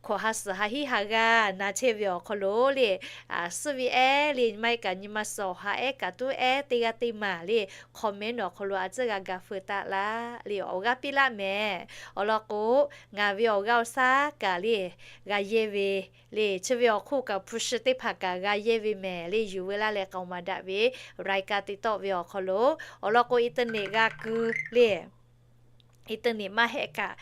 hkawꞈ ha suhˍ ha hiˉ ha g'aˇ na chehˇ ve awˬ hk'aw lo le, suhˉ ve ehˉ le maˇ heˆ kaꞈ nyi ma suhˍ awˬ ha ehˉ kaꞈ tuˉ ehˉ teˇ g'aˇ teˇ maˬ le, comment awˬ hk'aw lo a ciˉ g'a ga feu taˆ laˇ le, awˬ g'aˇ piˇ laˇ mehˍ. Awˬ lawn k'o, ngaˬ ve awˬ g'aˇ awˬ shaˉ kaꞈ le g'a yehˇ ve le, chi ve awˬ hk'oˆ kaꞈ hpu shi teˇ hpaˍ kaꞈ g'a yehˇ ve mehˍ le, yuˬ veu laˇ leh k'aoˍ maˍ daꞈ ve รายการ te tawˆ ve awˬ hk'aw lo, awˬ lawn k'o internet g'a keu le, internet maˇ heˆ kaꞈ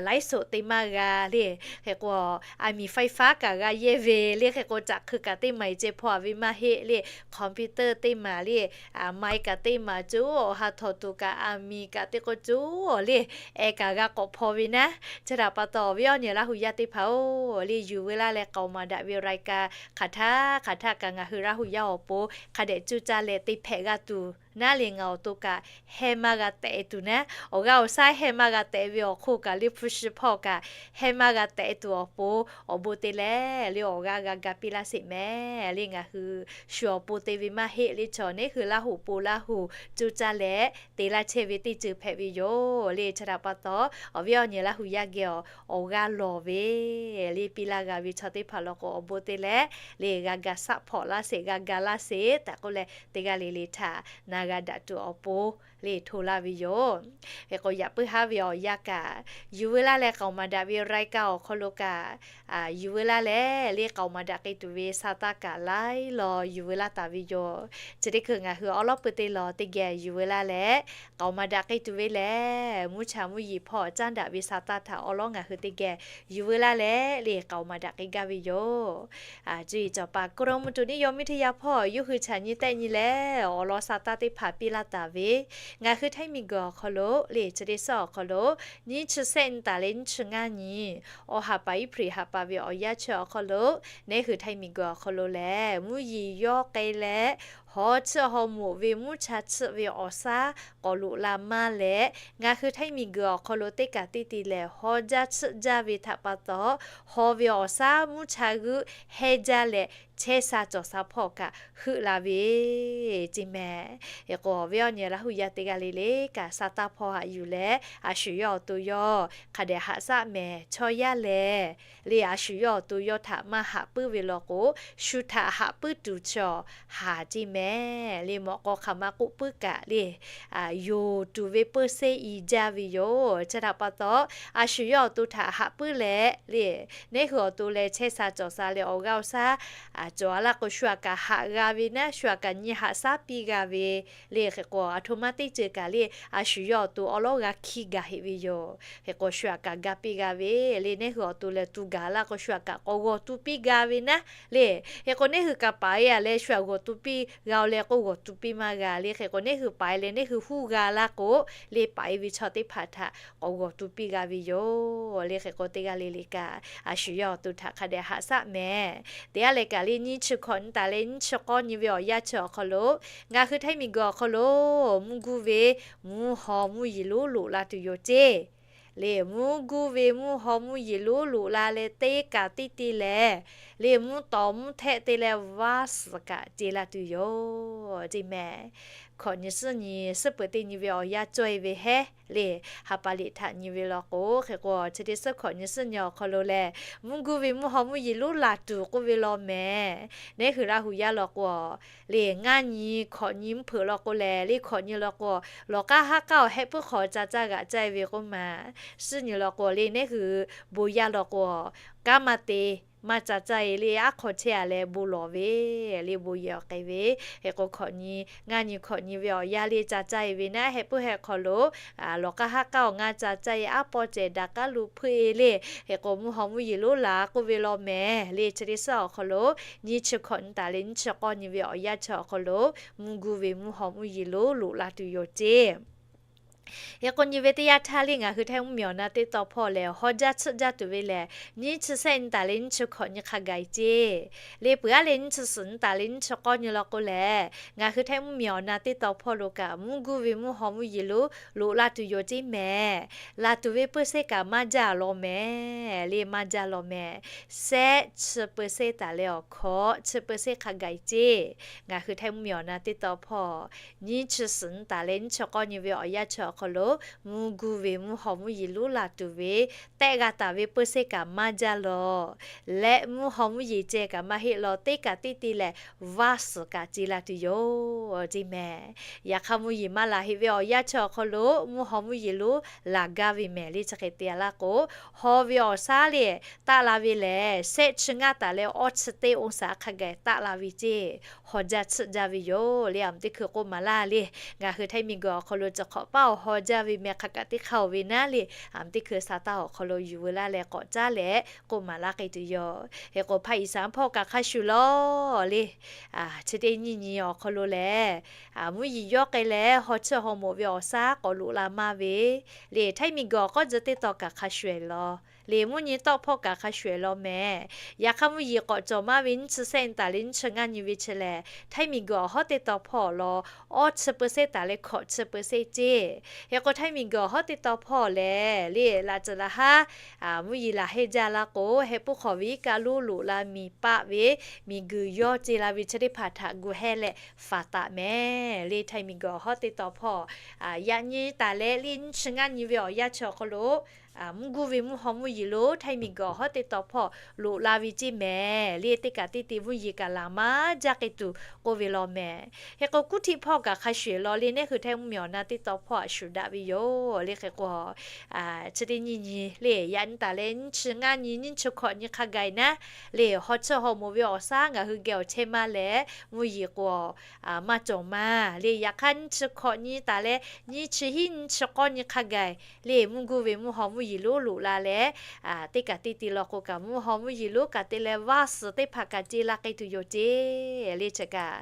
ไลฟ์สด te maˇ g'a le. Hk'e k'o, aˬ miˍ ไฟฟ้า kaꞈ g'a yehˇ ve le. Hk'e k'o caꞈ hkui kaꞈ teˇ maˬ iˬ ceh hpaw a ve maˇ heˆ le, computer teˇ maˬ le, maˇ heˆ kaꞈ teˇ maˬ coˬ awˬ ha htawnˍ tuˬ kaꞈ aˬ miˍ kaꞈ teˇ k'o coˬ awˬ le, eh kaꞈ g'a k'awꞈ hpaw ve naˉ. Chi htaꞈ pa taw awˬ viˉ awˬ nyi Laˇ hu yaˇ teˇ hpaˍ-oˬ le, yuˬ veu laˇ leh k'aoˍ maˍ daꞈ ve รายการ hk'aˬ htaˇ hk'aˬ htaˇ kaꞈ ngaˬ hui Laˇ hu yaˇ awˬ pon hk'a dehꞈ cuˇ caˇ leh te hpehꞈ g'a tuˬ naˉ le, ngaˬ awˬ to kaꞈ heh maˇ g'a tehꞈ tuˬ naˉ, awˬ g'aˇ awˬ shaˉ heh maˇ g'a tehꞈ ve awˬ hk'oˆ kaꞈ le hpu shi hpawˇ kaꞈ heh maˇ g'a tehꞈ tuˬ awˬ pon, awˬ bon te leh le awˬ g'aˇ g'a ga piˇ laˇ sheˍ mehˍ le. Ngaˬ hui shu awˬ pon te ve maˇ heˆ le, chaw neˉ hui Laˇ hu pon Laˇ hu cuˇ caˇ leh te laˇ chehˇ ve teˇ ceuˬ hpehꞈ ve yoˬ le. Chi htaꞈ pa taw awˬ viˉ awˬ nyi Laˇ hu yaˇ geh awˬ g'aˇ lawˬ ve le piˇ laˇ g'a ve chaw teˇ hpaˍ law k'o, awˬ bon te leh le g'a ga saˆ hpawꞈ laˇ sheˍ, g'a ga laˇ sheˍ tehꞈ k'oˆ leh, teˇ g'aˇ le le htaꞈ na g'a daꞈ tuˬ awˬ pon le hto laˇ ve yoˬ. Hk'e k'o yaꞈ puiˉ haˉ ve awˬ yanˇ kaꞈ, yuˬ veu laˇ leh k'aoˍ maˍ daꞈ ve รายการ awˬ hk'aw lo kaꞈ, yuˬ veu laˇ leh le k'aoˍ maˍ daꞈ k'ai tuˬ ve sa taˇ kaꞈ laiˉ law yuˬ veu laˇ taˍ ve yoˬ. Chi teˇ hkui ngaˬ hui awˉ lawˉ peu teˇ law teˇ geh yuˬ veu laˇ leh k'aoˍ maˍ daꞈ k'ai tuˬ ve lehˬ, mvuhˇ cha mvuhˇ yeˬ hpawˇ caˉ daꞈ ve sa taˇ htaꞈ awˉ lawˉ ngaˬ hui teˇ geh yuˬ veu laˇ leh le k'aoˍ maˍ daꞈ k'ai gaˇ ve yoˬ. Cuˇ yiˍ cawˬ paˍ กรมอุตุนิยมวิทยา hpawˇ yawˇ hui chaꞈ nyi tehˆ nyi leh awˬ lawn sa taˇ teˇ hpaˍ piˇ laˇ taˍ ve, ngaˬ hui Htaiˇ miˬguiˬ awˬ hk'aw lo le chi teˇ suhˉ awˬ hk'aw lo, nyiˇ chi sehˆ nyi taˍ leh nyiˇ chi ngaˇ nyi, awˬ ha pa iˉ hpri ha pa ve awˬ yanˇ chi awˬ hk'aw lo, neˉ hui Htaiˇ miˬguiˬ awˬ hk'aw lo lehˬ mvuhˇ yeˬ yawˇ k'ai leh, haw chiˇ haw moꞈ ve mvuhˇ cha chiˇ ve awˬ shaˉ k'awꞈ loꞈ la maˇ leh, ngaˬ hui Htaiˇ miˬguiˬ awˬ hk'aw lo teˇ kaꞈ teˇ te lehˬ haw jaˇ chiˇ jaˇ ve htaꞈ pa taw, haw ve awˬ shaˉ mvuhˇ cha g'euˆ hehnˇ jaˇ leh chehˇ sha cawˬ sha hpawˇ kaꞈ heuˆ la ve ceˇ mehˍ. Hk'e k'o awˬ viˉ awˬ nyi Laˇ hu yaˇ teˇ g'aˇ le le kaꞈ sa taˇ hpawˇ haꞈ yuˬ leh, a shu yawˇ awˬ to yawˇ hk'a dehꞈ haꞈ shaˆ mehˍ. Chaw yaˇ lehˬ le a shu yawˇ awˬ to yawˇ htaꞈ maˇ haꞈ puiˉ ve law k'o, shu htaꞈ haꞈ puiˉ tuˬ chaw haˍ ceˇ mehˍ. Le mawꞈ k'aw hk'aˬ ma k'oˆ puiˉ kaꞈ le, yonˍ tuˬ ve peuˇ seˉ i jaˇ ve yoˬ. Chi htaꞈ pa taw, a shu yawˇ awˬ to htaꞈ haꞈ puiˉ leh le, neˉ hui awˬ to leh chehˇ sha cawˬ sha leh awˬ g'aˇ awˬ shaˉ cawˬ a laˇ k'o, shu aꞈ kaꞈ haꞈ g'a ve naˉ, shu aꞈ kaꞈ nyi haꞈ shaˉ piˇ g'a ve le. Hk'e k'o, aˬ htoꞈ ma teˇ ceuˬ kaꞈ le, a shu yawˇ awˬ to awˉ lawˉ g'a hkiˇ gaˬ heˆ ve yoˬ. Hk'e k'o, shu aꞈ kaꞈ ga piˇ g'a ve le. Neˉ hui awˬ to lehˬ tu gaˬ laˇ k'o, shu aꞈ kaꞈ k'awꞈ g'awˬ tu piˇ g'a ve naˉ le. Hk'e k'o, neˉ hui kaꞈ paˍ e a leh shu aꞈ g'awˬ tu piˇ g'a-o leh k'o, g'awˬ tu piˇ maˇ g'a le. Hk'e k'o, neˉ hui paˍ e leh neˉ hui huˉ g'a laˇ k'o le, paˍ e ve chaw teˇ hpaˍ htaꞈ k'awꞈ g'awˬ tu piˇ g'a ve yoˬ le. Hk'e k'o, teˇ g'aˇ le le kaꞈ a shu yawˇ awˬ to htaꞈ hk'a dehꞈ haꞈ shaˉ mehˍ. Teˇ g'aˇ leh kaꞈ le, nyiˇ chi hkawꞈ nyi taˍ leh nyiˇ chi k'awˇ nyi ve awˬ yanˇ chi awˬ hk'aw lo, ngaˬ hui Htaiˇ miˬguiˬ awˬ hk'aw lo mvuhˇ guˇ ve mvuhˇ haw mvuhˇ yeˬ lonˉ loꞈ la tuˬ yoˬ ceˇ. Le mvuhˇ guˇ ve mvuhˇ haw mvuhˇ yeˬ lonˉ loꞈ la leh teˇ kaꞈ teˇ te lehˬ, le mvuhˇ tawˍ mvuhˇ htehˆ te leh vaˇ suhˍ kaꞈ ce la tuˬ yoˬ ceˇ mehˍ. Hkawꞈ nyi suhˉ nyi suhˉ peuˬ teˇ nyi ve awˬ yanˇ cawˇ e ve hehˉ le. Ha pa liꞈ htaꞈ nyi ve law k'o, hk'e k'o chi teˇ suhˉ hkawꞈ nyi suhˉ nyi awˬ hk'aw lo lehˬ, mvuhˇ guˇ ve mvuhˇ haw mvuhˇ yeˬ lonˉ laˬ tuˬ k'oˆ ve law mehˍ. Neˉ hui Laˇ hu yaˇ law k'o, le ngaˇ nyi hkawꞈ nyi mvuhˇ hpeuꞈ law k'o lehˬ, le hkawꞈ nyi law k'o, lawˬ k'aˉ haˉ k'aˉ awˬ hehˆ puiˉ hk'aw ca caˇ g'aꞈ caˇ e ve k'oˆ ma. Suhˉ nyi law k'o le, neˉ hui bon yaˇ law k'o, kanˉ maˇ te maˇ ca caˇ e le, aˉ hk'aw chehˇ a leh bon lawˬ ve le, bon yehˬ awˬ k'ai ve. Hk'e k'o, hkawꞈ nyi ngaˇ nyi hkawꞈ nyi ve awˬ yanˇ le ca caˇ e ve naˉ, hehˆ puiˉ hehˆ hk'aw lo lawˬ k'aˉ haˉ k'aˉ awˬ ngaˇ ca caˇ e, aˉ pawˇ cehˬ daꞈ k'aˉ lo hpuiˇ e le. Hk'e k'o, mvuhˇ haw mvuhˇ yeˬ lonˉ laˬ k'oˆ ve law mehˍ le. Chi teˇ suhˉ awˬ hk'aw lo nyiˇ chi hkawꞈ nyi taˍ leh nyiˇ chi k'awˇ nyi ve awˬ yanˇ chi awˬ hk'aw lo, mvuhˇ guˇ ve mvuhˇ haw mvuhˇ yeˬ lonˉ loꞈ la tuˬ yoˬ ceˇ. Hk'e k'o, nyi ve teˇ yanˇ htaˇ le ngaˬ hui Htaiˇ mvuhˇmiˬ awˬ na teˇ taw hpawˇ lehˬ, haw jaˇ tsuhˆ jaˇ tuˬ ve lehˬ, nyiˇ chi sehˆ nyi taˍ leh nyiˇ chi hkawꞈ nyi hk'a gaˬ e ceˇ. Le peuˬ aˉ leh nyiˇ chi suhˍ nyi taˍ leh nyiˇ chi k'awˇ nyi law k'o lehˬ, ngaˬ hui Htaiˇ mvuhˇmiˬ awˬ na teˇ taw hpawˇ lo kaꞈ mvuhˇ guˇ ve mvuhˇ haw mvuhˇ yeˬ lonˉ loꞈ la tuˬ yoˬ ceˇ mehˍ. Laˬ tuˬ ve เปอร์เซ็นต์ kaꞈ maˇ jaˇ law mehˍ le, maˇ jaˇ law mehˍ. Sehˆ chi เปอร์เซ็นต์ taˍ leh awˬ hkawꞈ chi เปอร์เซ็นต์ hk'a gaˬ e ceˇ. Ngaˬ hui Htaiˇ mvuhˇmiˬ awˬ na teˇ taw hpawˇ nyiˇ chi suhˍ nyi taˍ leh nyiˇ chi k'awˇ nyi ve awˬ yanˇ chi awˬ hk'aw lo, mvuhˇ guˇ ve mvuhˇ haw mvuhˇ yeˬ lonˉ laˬ tuˬ ve tehˆ g'a taˍ ve เปอร์เซ็นต์ kaꞈ maˇ jaˇ law. Leh mvuhˇ haw mvuhˇ yeˬ ceh kaꞈ maˇ heˆ law, teˇ kaꞈ teˇ te lehˬ, vaˇ suhˍ kaꞈ ce la tuˬ yoˬ ceˇ mehˍ. Yaꞈ hk'aˇ, mvuhˇ yeˬ maˇ laˬ heˆ ve awˬ yanˇ chi awˬ hk'aw lo mvuhˇ haw mvuhˇ yeˬ lonˉ laˬ gaˇ ve mehˍ le. Chi hk'e te a laˇ k'o, haw ve awˬ shaˉ le taˆ la ve lehˬ, sehˆ chi ngaˇ taˍ leh awˇ chi teˇ องศา hk'a gaˬ taˆ la ve ceˇ. Haw jaˇ tsuhˆ jaˇ ve yoˬ le. Aˬ mvuhˇ teˇ hkui k'oˆ maˍ laˇ le, ngaˬ hui Htaiˇ miˬguiˬ awˬ hk'aw lo chi hk'awꞈ paˉ awˬ haw jaˇ ve meh hk'a kaꞈ teˇ hk'aˇ oˬ ve naˉ le, aˬ mvuhˇ teˇ hkui sa taˇ awˬ hk'aw lo yuˬ veu laˇ leh k'awꞈ caˉ leh k'oˆ maˍ laˇ k'ai tuˬ yoˬ. Hk'e k'o, hpaˇ iˍ saˍ hpawˇ kaꞈ hk'a shuˍ law le, chi teˇ nyiˇ nyi awˬ hk'aw lo lehˬ, mvuhˇ yeˬ yawˇ k'ai leh haw chiˇ haw moˍ ve awˬ shaˉ k'awꞈ loꞈ la maˇ ve le. Htaiˇ miˬguiˬ awˬ k'awˇ tcuh teˇ taw kaꞈ hk'a shuˍ e law le, mvuhˇ nyi tawˆ hpawˇ kaꞈ hk'a shuˍ e law mehˍ. Yaꞈ hk'aˇ, mvuhˇ yeˬ k'awꞈ cawˬ maˇ ve nyiˇ chi sehˆ nyi taˍ leh nyiˇ chi ngaˇ nyi ve chi lehˬ, Htaiˇ miˬguiˬ awˬ hawˉ teˇ taw hpawˇ law, awˇ chi เปอร์เซ็นต์ taˍ leh hkawꞈ chi เปอร์เซ็นต์ ceˇ. Hk'e k'o, Htaiˇ miˬguiˬ awˬ hawˉ teˇ taw hpawˇ lehˬ le, laꞈ tcuhˍ laꞈ haˉ mvuhˇ yeˬ laˬ hehnˇ jaˇ laˇ k'o, heh puiˉ hk'awꞈ ve iˉ kaˆ lonˉ loꞈ la miˬ paˆ ve miˬguiˬ yawˇ ce la ve chi teˇ hpaˍ htaꞈ gu hehˇ leh faˍ taˍ mehˍ le. Htaiˇ miˬguiˬ awˬ hawˉ teˇ taw hpawˇ yaꞈ nyi taˍ leh le nyiˇ chi ngaˇ nyi ve awˬ yanˇ chi awˬ hk'aw lo, mvuhˇ guˇ ve mvuhˇ haw mvuhˇ yeˬ lonˉ Htaiˇ miˬguiˬ awˬ hawˉ teˇ taw hpawˇ loꞈ la ve ceˇ mehˍ le. Teˇ kaꞈ teˇ te mvuhˇ yeˬ kaꞈ laˬ maˇ jaˇ k'ai tuˬ k'oˆ ve law mehˍ. Hk'e k'o, kuˉ htiˆ hpawˇ kaꞈ hk'a shuˍ e law le, neˉ hui Htaiˇ mvuhˇmiˬ awˬ na teˇ taw hpawˇ aꞈ shuˍ daꞈ ve yoˬ le. Hk'e k'o, chi teˇ nyiˇ nyi le, yaꞈ nyi taˍ leh nyiˇ chi ngaˇ nyi nyiˇ chi hkawꞈ nyi hk'a gaˬ e naˉ le, haw chiˇ haw moˍ ve awˬ shaˉ ngaˬ hui geh awˬ chehˇ maˇ leh, mvuhˇ yeˬ k'o maˇ cawˬ maˇ le. Yaꞈ hk'aˇ, nyiˇ chi hkawꞈ nyi taˍ leh nyiˇ chi hiˉ nyiˇ chi k'awˇ nyi hk'a gaˬ e le, mvuhˇ guˇ ve mvuhˇ haw mvuhˇ yeˬ lonˉ loꞈ la leh, teˇ kaꞈ teˇ te law k'o kaꞈ, mvuhˇ haw mvuhˇ yeˬ lonˉ kaꞈ te leh vaˇ suhˍ teˇ hpaˍ kaꞈ ce la k'ai tuˬ yoˬ ceˇ le. Chi kaꞈ,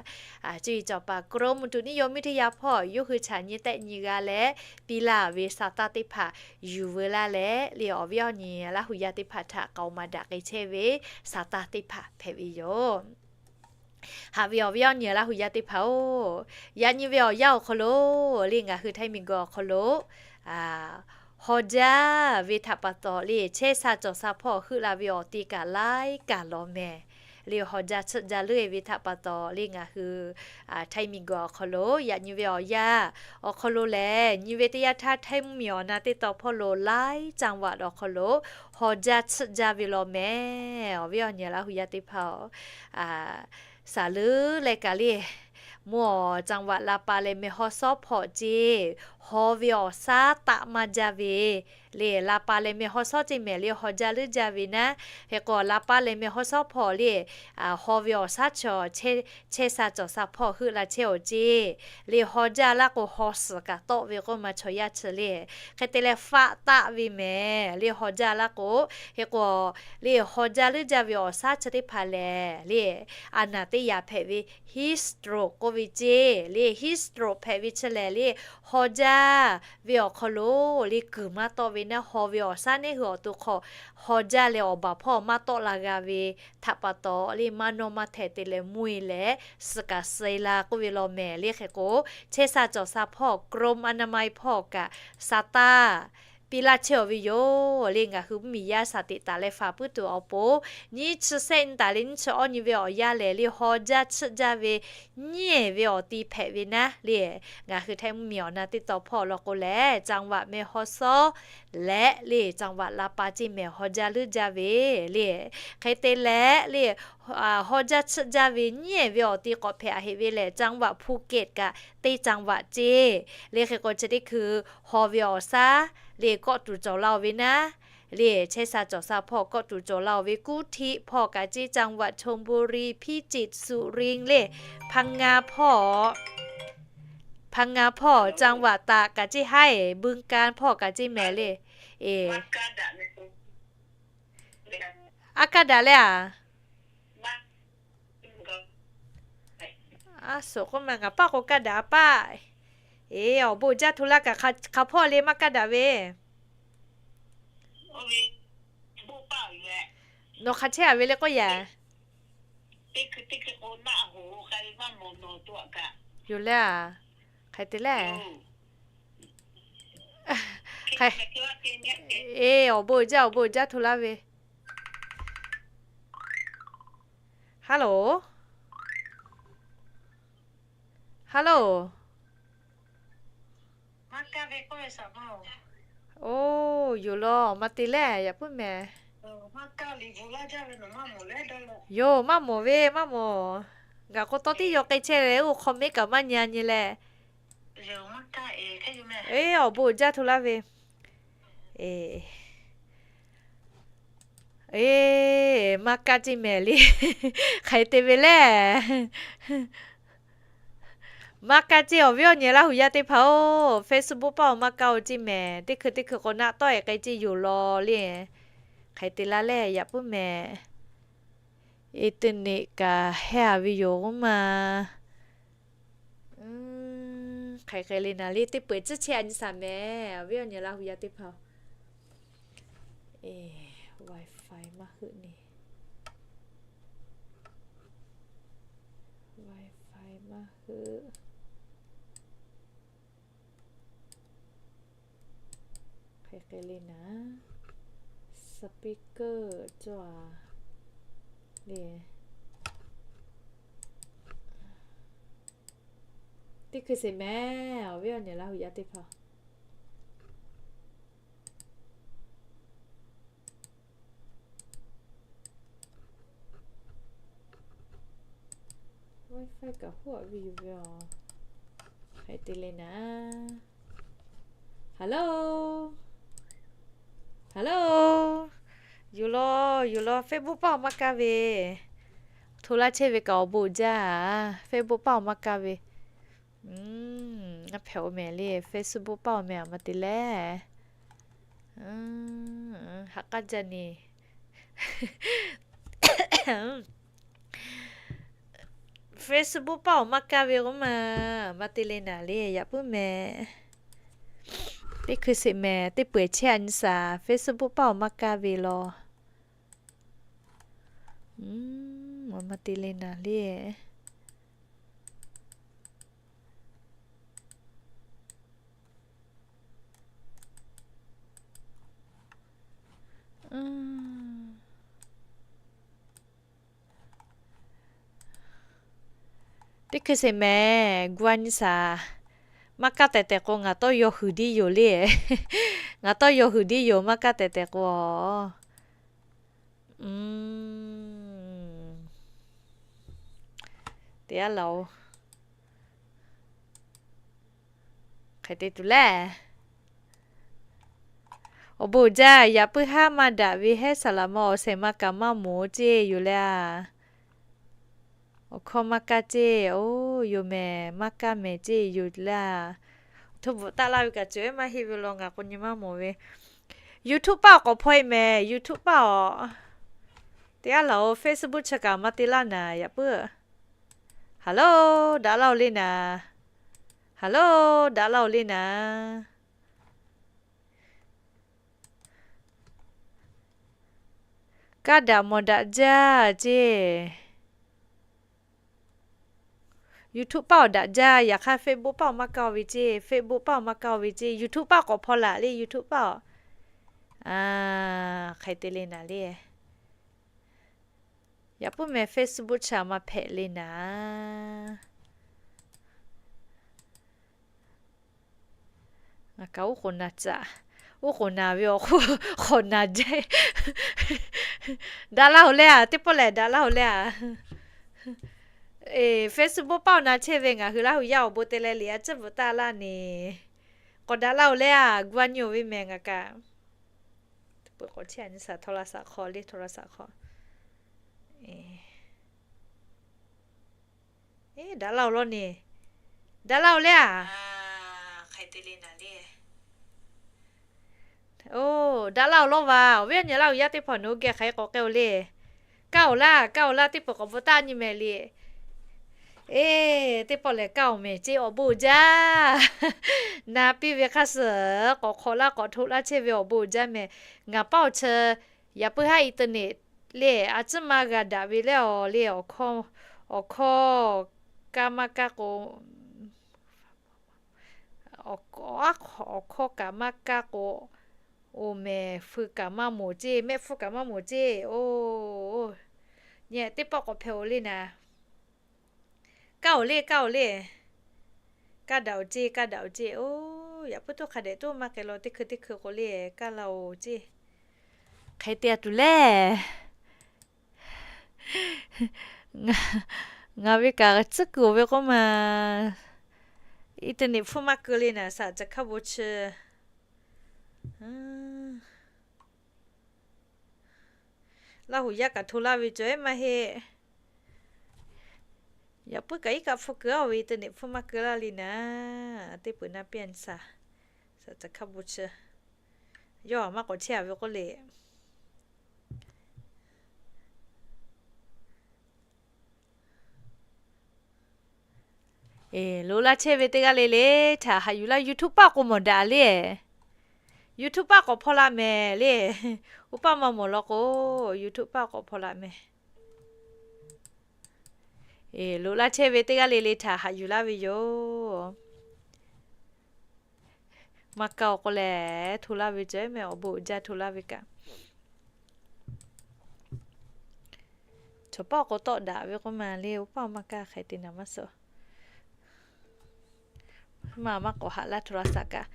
cuˇ yiˍ cawˬ paˍ กรมอุตุนิยมวิทยา hpawˇ yawˇ hui chaꞈ nyi tehˆ nyi g'a leh piˇ laˇ ve sa taˇ teˇ hpaˍ yuˬ veu laˇ leh le, awˬ viˉ awˬ nyi Laˇ hu yaˇ teˇ hpaˍ htaꞈ k'aoˍ maˍ daꞈ k'ai chehˇ ve sa taˇ teˇ hpaˍ hpehꞈ ve yoˬ. Haꞈ ve awˬ viˉ awˬ nyi Laˇ hu yaˇ teˇ hpaˍ-oˬ, yaꞈ nyi ve awˬ yanˇ awˬ hk'aw lo le, ngaˬ hui Htaiˇ miˬguiˬ awˬ hk'aw lo haw jaˇ ve htaꞈ pa taw le, chehˇ sha cawˬ sha hpawˇ heuˆ la ve awˬ te kaꞈ laiˉ kaˬ law mehˍ. Le haw jaˇ tsuhˆ jaˇ leuˉ e ve htaꞈ pa taw le, ngaˬ hui Htaiˇ miˬguiˬ awˬ hk'aw lo yaꞈ nyi ve awˬ yanˇ awˬ hk'aw lo lehˬ, nyi ve teˇ yanˇ htaˇ Htaiˇ mvuhˇmiˬ awˬ na teˇ taw hpawˇ lo laiˉ จังหวัด awˬ hk'aw lo haw jaˇ tsuhˆ jaˇ ve law mehˍ. Awˬ viˉ awˬ nyi Laˇ hu yaˇ teˇ hpaˍ-oˬ, saˍ leuˉ leh kaꞈ le, mvuhˇ awˬ จังหวัด la pa leh meh haw sawˉ hpawꞈ ceˇ, haw ve awˬ shaˉ taˆ maˇ jaˇ ve Le la pa leh meh hawˉ shawˉ ceˇ mehˍ le, haw jaˇ leuˉ jaˇ ve naˉ. Hk'e k'o la pa leh meh hawˉ shawˉ hpawˇ le, haw ve awˬ shaˉ chi chehˇ sha cawˬ sha hpawˇ heuˆ la chehˇ awˬ ceˇ. Le haw jaˇ laˇ k'o haw suhˍ kaꞈ tawˆ ve k'oˆ ma chaw yaˇ chi le. Hk'e te leh faˆ taˆ ve mehˍ le haw jaˇ laˇ k'o. Hk'e k'o le haw jaˇ leuˉ jaˇ ve awˬ shaˉ chi teˇ hpaˍ lehˬ le, a naˍ teˇ yaꞈ hpehꞈ ve heat stroke k'oˆ ve ceˇ. Le heat stroke hpehꞈ ve chi lehˬ le, haw jaˇ ve awˬ hk'aw lo le kuiˬ maˇ tawˆ ve naˉ, haw ve awˬ shaˉ neˉ hui awˬ to hk'aw haw jaˇ leh awˬ baˬ hpawˇ maˇ tawˆ la g'a ve htaꞈ pa taw le maˇ nawˇ maˇ hteh te leh mvuhˇ e leh suhˍ kaꞈ suhˍ e la k'oˆ ve law mehˍ le. Hk'e k'o chehˇ sha cawˬ sha hpawˇ กรมอนามัย hpawˇ kaꞈ sa taˇ piˇ laˇ chehˇ awˬ ve yoˬ. Le ngaˬ hui mvuhˇmiˬ yaˇ shaˍ teꞈ taˍ leh faˍ puiˉ tuˬ awˬ pon nyiˇ chi sehˆ nyi taˍ leh nyiˇ chi awˇ nyi ve awˬ yanˇ lehˬ le haw jaˇ chiˆ jaˇ ve nyiˇ ehˍ ve awˬ ti hpehꞈ ve naˉ le. Ngaˬ hui htehˇ mvuhˇmiˬ awˬ na teˇ taw hpawˇ law k'o lehˬ จังหวัดแม่ฮ่องสอน leh le จังหวัดลำปาง ceˇ mehˍ haw jaˇ leuˉ jaˇ ve le. Hk'e te leh le haw jaˇ chiˆ jaˇ ve nyiˇ ehˍ ve awˬ ti k'awꞈ hpehꞈ a heꞈ ve lehˬ จังหวัดภูเก็ต kaꞈ teˇ จังหวัด ceˇ. Le hk'e k'o chi teˇ hkui haw ve awˬ shaˉ le kawˆ tuˬ cawˬ la-oˬ ve naˉ. Le chehˇ sha cawˬ sha hpawˇ kawˆ tuˬ cawˬ la-oˬ ve กรุงเทพ hpawˇ kaꞈ ceˇ, จังหวัดชลบุรี พิจิตร สุรินทร์ le พังงา hpawˇ พังงา hpawˇ จังหวัดตาก kaꞈ ceˇ, บึงกาฬ hpawˇ kaꞈ ceˇ mehˍ le. Aˉ kaˇ daꞈ leh a? Aˉ suhˍ k'oˆ ma ngaˬ paˇ k'o kaˇ daꞈ a paˆ. Eˬ, awˬ bon jaˇ hto laˇ kaꞈ hk'a hpawˇ le maˇ kaˇ daꞈ ve. Nawˬ hk'a chehˇ a ve le k'oˆ yaˇ. Yoˬ leh a, hk'e te leh. Eˬ, awˬ bon jaˇ, awˬ bon jaˇ hto laˇ ve. Hello. Hello. Oˬ, yoˬ law, maˇ te leh yaꞈ puiˉ mehˍ. Yoˬ, maˇ mawˬ ve, maˇ mawˬ. Ngaˬ k'o tawˇ tiˉ yaw k'ai chehˇ leh oˇ hk'aw mehˉ kaꞈ maˇ nyi a nyi leh. Eˬ, awˬ bon jaˇ hto laˇ ve. Eˬ, maˇ kaˇ ceˇ mehˍ le. Hk'aˬ hk'e te ve leh. Maˇ kaˇ ceˇ awˬ viˉ awˬ nyi Laˇ huˍ yaˇ teˇ hpaˍ-oˬ, Facebook paˇ-oˬ maˇ kaˇ-oˬ ceˇ mehˍ. Teˇ hkui teˇ hkui k'o naˆ tawˆ-e k'ai ceˇ yoˬ law le. Hk'aˬ hk'e te laˇ leh yaꞈ puiˉ mehˍ. Eˬ, teˇ neꞈ kaꞈ heh a ve yoˬ k'oˆ ma. Hk'aˬ hk'e le naˍ le, teˇ peu-eˬ ciˉ chehˇ a nyi shaˍ mehˍ, awˬ viˉ awˬ nyi Laˇ huˍ yaˇ teˇ hpaˍ-oˬ. Eˬ, wifi maˇ heuˆ ni. Wifi maˇ heuˆ. Hk'aˬ hk'e le naˍ, speaker cawˇ a le. Teˇ hkui sheˍ mehˍ, awˬ viˉ awˬ nyi Laˇ huˍ yaˇ teˇ hpaˍ. Wifi kaꞈ hoˉ a ve yoˬ ve a. Hk'aˬ hk'e te le naˍ. Hello, hello. Yoˬ law, yoˬ law, Facebook paˇ-oˬ maˇ kaˇ ve. Hto laˇ chehˇ ve kaꞈ awˬ bon jaˇ a. Facebook paˇ-oˬ maˇ kaˇ ve. Ngaˬ hpehꞈ-oˬ mehˍ le, Facebook paˇ-oˬ mehˍ a maˇ te leh. Haꞈ k'aˇ jaˇ ni. Facebook paˇ-oˬ maˇ kaˇ ve k'oˆ ma, maˇ te le naˍ le, yaꞈ puiˉ mehˍ. Teˇ hkui sheˍ mehˍ, teˇ peu-eˬ chehˇ a nyi shaˍ, Facebook paˇ-oˬ maˇ kaˇ ve law. Maˇ te le naˍ le. Teˇ hkui sheˍ mehˍ, gu a nyi shaˍ. Maˇ kaˇ tehˬ tehˬ k'o, ngaˬ tawˇ yaw huiˍ diˇ yoˬ le. Ngaˬ tawˇ yaw huiˍ diˇ yoˬ, maˇ kaˇ tehˬ tehˬ k'o. Te a laˬ-oˬ. Hk'e te tuˬ lehˬ. Awˬ bon uiˍ jaˇ, yaꞈ puiˉ haˉ maˇ daꞈ ve hehˉ saˍ laꞈ ma awˬ shehˍ maˇ kaꞈ maˇ moˍ ceˇ yoˬ le a. Awˬ hkawˇ maˇ kaˇ ceˇ, oˇ yoˬ mehˍ, maˇ kaˇ mehˍ ceˇ yoˬ le a. Hto bvuhꞈ taˆ laˇ ve kaꞈ cawˬ maˇ heˆ ve law ngaˬ k'o nyi maˇ mawˬ ve. YouTube paˆ awˬ k'awꞈ hpaw e mehˍ, YouTube paˆ awˬ. Teˇ g'aˇ laˬ-oˬ, Facebook chi kaꞈ maˇ te laˇ naˍ yaꞈ puiˉ. Hello, daꞈ laˇ-oˬ le naˍ. Hello, daꞈ laˇ-oˬ le naˍ. Kaˇ daꞈ mawˬ daꞈ jaˇ ceˇ. YouTube paˆ awˬ daꞈ jaˇ, yaꞈ hk'aˇ Facebook paˆ awˬ maˇ kaˇ-o ve ceˇ, Facebook paˆ awˬ maˇ kaˇ-o ve ceˇ, YouTube paˆ k'awꞈ hpaw laꞈ le, YouTube paˆ awˬ. Hk'e te le naˍ le. Yaꞈ puiˉ meh Facebook chi a maˇ hpehꞈ le naˍ. Ngaˬ kaꞈ oˉ k'oˍ naˍ caꞈ, oˉ k'oˍ naˍ ve awˬ hk'oˆ k'awꞈ naˍ jaˇ. Daꞈ laˇ-oˬ le a, teˇ pawˆ lehˬ daꞈ laˇ-oˬ le a. Facebook paˆ awˬ na chehˇ ve ngaˬ hui Laˇ hu yaˇ awˬ bon te leh liꞈ a ciˉ bvuhꞈ taˆ laˇ neˍ. K'awꞈ daꞈ laˇ-oˬ le a, gu a nyi-oˬ ve mehˍ ngaˬ kaꞈ. Teˇ pawˆ k'awꞈ chehˇ a nyi saˍ htaw la saˍ hk'aw le, htaw la saˍ hk'aw. Eˇ, daꞈ laˇ-oˬ law neˍ. Daꞈ laˇ-oˬ le a. Hk'e te le naˍ le. Oˇ, daꞈ laˇ-oˬ law vaˬ, awˬ viˉ awˬ nyi Laˇ hu yaˇ teˇ hpaˍ nawˬ hui geh hk'aˬ hk'e k'awꞈ k'ai-oˬ le. Kaˇ-oˬ laˇ, kaˇ-oˬ laˇ, teˇ pawˆ k'awꞈ bvuhꞈ taˆ nyi mehˍ le. Eˇ, teˇ pawˆ lehˬ kaˇ-oˬ mehˍ ceˇ, awˬ bon uiˍ jaˇ. Na piˇ ve hk'aˇ suh k'awꞈ hk'awꞈ laˇ k'awꞈ hto laˇ chehˇ ve awˬ bon uiˍ jaˇ mehˍ. Ngaˬ paˆ awˬ chi yaꞈ puiˉ haˉ internet le a ciˉ maˇ g'a daꞈ ve le awˬ le, awˬ hkawˇ, awˬ hkawˇ kaˇ maˇ kaˇ k'o, awˬ hkawˇ kaꞈ maˇ kaˇ k'o, oˇ mehˍ hpu kaꞈ maˇ moˍ ceˇ, mehˆ hpfuhˇ kaꞈ maˇ moˍ ceˇ. Oˇ, nyi teˇ pawˆ k'awꞈ hpehꞈ-oˬ le naˍ. Kaˇ-oˬ le, kaˇ-oˬ le. Kaˇ daꞈ-oˬ ceˇ, kaˇ daꞈ-oˬ ceˇ. Oˇ, yaꞈ puiˉ toˇ hk'a dehꞈ toˇ maˇ k'ai law, teˇ hkui teˇ hkui k'o le, kaˇ laˇ-oˬ ceˇ. Hk'e te a tuˬ le. Ngaˬ ve kaꞈ tcuhˉ kuiˬ-oˬ ve k'oˆ ma, internet hpfuhˇ maˇ keu le naˍ, saˍ caˬ hkaˇ bon chi. Laˇ hu yaˇ kaꞈ hto laˇ ve cawˬ ehˉ maˇ heˆ. Yaꞈ puiˉ kaꞈ iˉ kaˆ hpfuhˇ keu-a ve internet hpfuhˇ maˇ keu laˇ le naˍ. Teˇ peuˬ na piˇ a nyi saˍ, saˍ caˬ hkaˇ bon chi. Yawˇ a maˇ k'awꞈ chehˇ a ve k'oˆ le. Eˬ, loꞈ laˇ chehˇ ve teˇ g'aˇ le le, htaꞈ haꞈ yuˬ laˇ. YouTube paˆ k'o mawˬ daꞈ le. YouTube paˆ k'awꞈ hpaw laˇ mehˍ le. Oˇ paˆ maˇ mawˬ law k'o, YouTube paˆ k'awꞈ hpaw laˇ mehˍ. Eˬ, loꞈ laˇ chehˇ ve teˇ g'aˇ le le htaꞈ haꞈ yuˬ laˇ ve yoˬ. Maˇ kaˇ-oˬ k'o lehˬ, hto laˇ ve cawˬ ehˉ mehˍ, awˬ bon uiˍ jaˇ hto laˇ ve kaꞈ. Chaw paˆ k'o tawˆ daꞈ ve k'oˆ ma le, oˇ paˆ maˇ kaˇ hk'e te naˍ maˇ suh. Maˇ maˇ k'awꞈ haꞈ laˇ hto laˇ saˍ kaꞈ.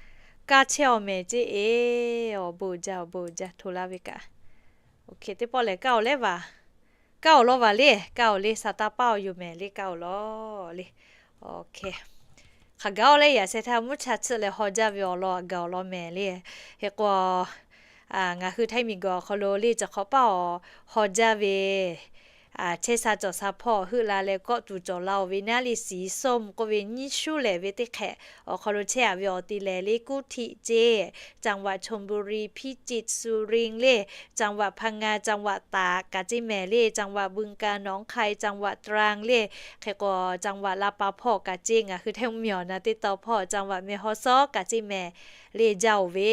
Kaˇ chehˇ-oˬ mehˍ ceˇ, eˬ, awˬ bon uiˍ jaˇ, awˬ bon uiˍ jaˇ hto laˇ ve kaꞈ. Oˇ hk'e teˇ pawˆ lehˬ kaˇ-oˬ leh vaˬ. Kaˇ-oˬ law vaˬ le, kaˇ-oˬ le, saˍ taˇ paˇ-oˬ yoˬ mehˍ le, kaˇ-oˬ law le. Oˇ hk'e hk'aˬ gaˬ-oˬ leh yaꞈ sheh htaˇ mvuhˇ cha tsuhˆ leh haw jaˇ ve awˬ lawn a gaˬ awˬ lawn mehˍ le. Hk'e k'o, ngaˬ hui Htaiˇ miˬguiˬ awˬ hk'aw lo le cawˬ hk'awꞈ paˇ awˬ haw jaˇ ve chehˇ sha cawˬ sha hpawˇ heuˆ la leh kawˆ tuˬ cawˬ la-oˬ ve naˉ le, สีส้ม k'oˆ ve nyiˇ shuˉ lehˍ ve teˇ hk'ehꞈ awˬ hk'aw lo chehˇ a ve awˬ ti lehˍ le, กรุงเทพ ceˇ, จังหวัดชลบุรี พิจิตร สุรินทร์ le, จังหวัดพังงา จังหวัดตาก kaꞈ ceˇ mehˍ le, จังหวัดบึงกาฬ หนองคาย จังหวัดตรัง le, hk'e k'o จังหวัดลำปาง hpawˇ kaꞈ ceˇ. Ngaˬ hui Htaiˇ mvuhˇ miˬ awˬ na teˇ tawn hpawˇ จังหวัดแม่ฮ่องสอน kaꞈ ceˇ mehˍ le, jaˇ-oˬ ve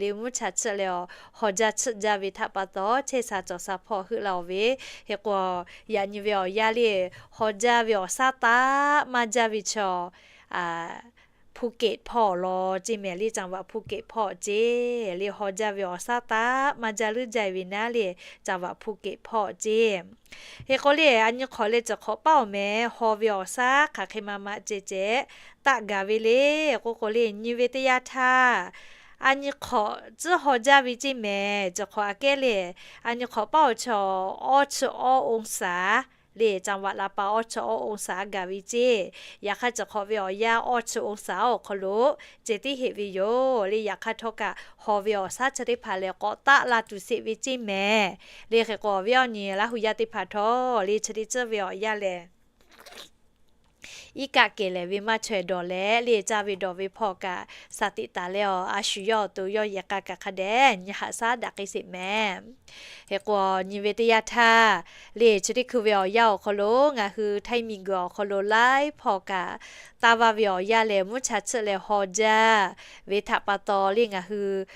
le, mvuhˇ cha tsuhˆ leh awˬ haw jaˇ tsuhˆ jaˇ ve htaꞈ pa taw chehˇ sha cawˬ sha hpawˇ heuˆ la-oˬ ve. Hk'e k'o, yaꞈ nyi ve awˬ yanˇ le, haw jaˇ ve awˬ saˉ taˆ maˇ jaˇ ve chaw, Phuket hpawˇ awˬ lawn ceˇ mehˍ le, จังหวัดภูเก็ต hpawˇ ceˇ le, haw jaˇ ve awˬ saˉ taˆ maˇ jaˇ leuˉ jaˇ ve naˉ le, จังหวัดภูเก็ต hpawˇ ceˇ. Hk'e k'o le, a nyi hk'awꞈ leh cawˬ hk'awꞈ paˇ awˬ mehˍ haw ve awˬ saˉ hk'aˬ hk'e ma ma ceh ceh taˆ gaˬ ve le k'oˆ k'o le, nyi ve teˇ yanˇ htaˇ a nyi hk'awꞈ tcuhˉ haw jaˇ ve ceˇ mehˍ. Cawˬ hk'awꞈ aꞈ kehˉ le, a nyi hk'awꞈ paˇ awˬ chaw awˇ chi awˇ องศา le จังหวัดลำปาง awˇ chi awˇ องศา gaˬ ve ceˇ. Yaꞈ hk'aˇ chi hk'awꞈ ve awˬ yanˇ awˇ chi องศา awˬ hk'aw lo ceh tiˉ heꞈ ve yoˬ. Le yaꞈ hk'aˇ htawˇ kaꞈ haw ve awˬ shaˉ chi teˇ hpaˍ lehˬ k'awꞈ taˆ la tuˬ sheˍ ve ceˇ mehˍ. Le hk'e k'o awˬ viˉ awˬ nyi Laˇ hu yaˇ teˇ hpaˍ htawˇ le chi teˇ tcuhˇ ve awˬ yanˇ lehˬ iˉ kaˆ kehˬ lehˍ ve maˇ chaweh dawˬ leh le caˇ ve dawˬ ve hpawˇ kaꞈ สติ taˍ leh awˬ a shu yawˇ awˬ to yawˇ yehˬ k'a kaꞈ hk'a dehꞈ nyi haꞈ shaˉ daꞈ k'ai sheˍ mehˍ. Hk'e k'o nyi ve teˇ yanˇ htaˇ le chi teˇ hkui ve awˬ yanˇ awˬ hk'aw lo ngaˬ hui htaiˇ miˬguiˬ awˬ hk'aw lo laiˉ hpawˇ kaꞈ taˇ vaˇ ve awˬ yanˇ lehˬ mvuhˇ cha tsuhˆ leh haw jaˇ ve htaꞈ pa taw le ngaˬ hui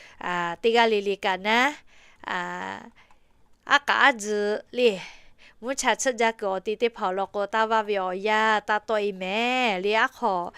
teˇ g'aˇ le le kaꞈ naˉ aˉ k'aꞈ aˉ tzuhꞈ le mvuhˇ cha tsuhˆ jaˇ kuiˬ awˬ te teˇ hpaˍ awˬ lawn k'o taˇ vaˇ ve awˬ yanˇ taˇ tawˆ e mehˍ. Le aˉ hk'aw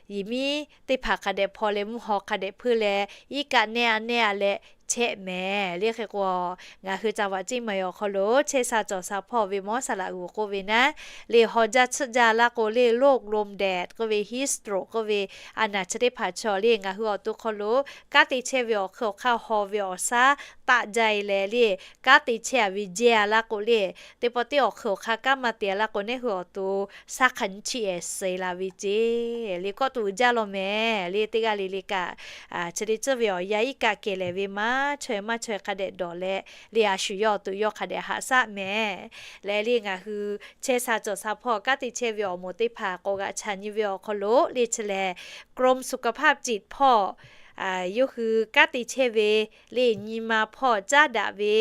yehˬ miˉ teˇ hpaˍ hk'a dehꞈ hpaw leh mvuhˇ haw hk'a dehꞈ hpuiˇ leh iˉ kaˆ nehˇ a nehˇ a leh chehˇ mehˍ. Le hk'e k'o ngaˬ hui จังหวัดเชียงใหม่ awˬ hk'aw lo chehˇ sha cawˬ sha hpawˇ ve mawˇ saˍ laꞈ g'uˬ k'oˆ ve naˉ le haw jaˇ tsuhˆ jaˇ laˇ k'o le โรคลมแดด k'oˆ ve ฮีทสโตรก k'oˆ ve a naˬ chi teˇ hpaˍ chaw le ngaˬ hui awˬ to hk'aw lo kanˉ te chehˇ ve awˬ hk'e awˬ hk'aˇ haw ve awˬ shaˉ taˆ jaˇ e leh le kanˉ te chehˇ a ve jehˇ a laˇ k'o le teˇ pawˆ teˇ awˬ hk'e awˬ hk'aˇ kanˉ maˇ te a laˇ k'o neˇ hui awˬ to shaˉ hk'a nyi chiˇ ehˍ suh la ve ceˇ. Le kawˆ tuˬ uiˍ jaˇ law mehˍ. Le teˇ g'aˇ le le kaꞈ chi teˇ tcuhˇ ve awˬ yanˇ iˉ kaˆ kehˬ lehˍ ve maˇ chaweh maˇ chaweh hk'a dehꞈ dawˬ leh le a shu yawˇ awˬ to yawˇ hk'a dehꞈ haꞈ shaˉ mehˍ. Leh le ngaˬ hui chehˇ sha cawˬ sha hpawˇ kanˉ te chehˇ ve awˬ moˍ teˇ hpaˍ k'awꞈ g'aꞈ chaꞈ nyi ve awˬ hk'aw lo le chi lehˬ กรมสุขภาพจิต hpawˇ yawˇ hui kanˉ te chehˇ ve le nyi ma hpawˇ caˉ daꞈ ve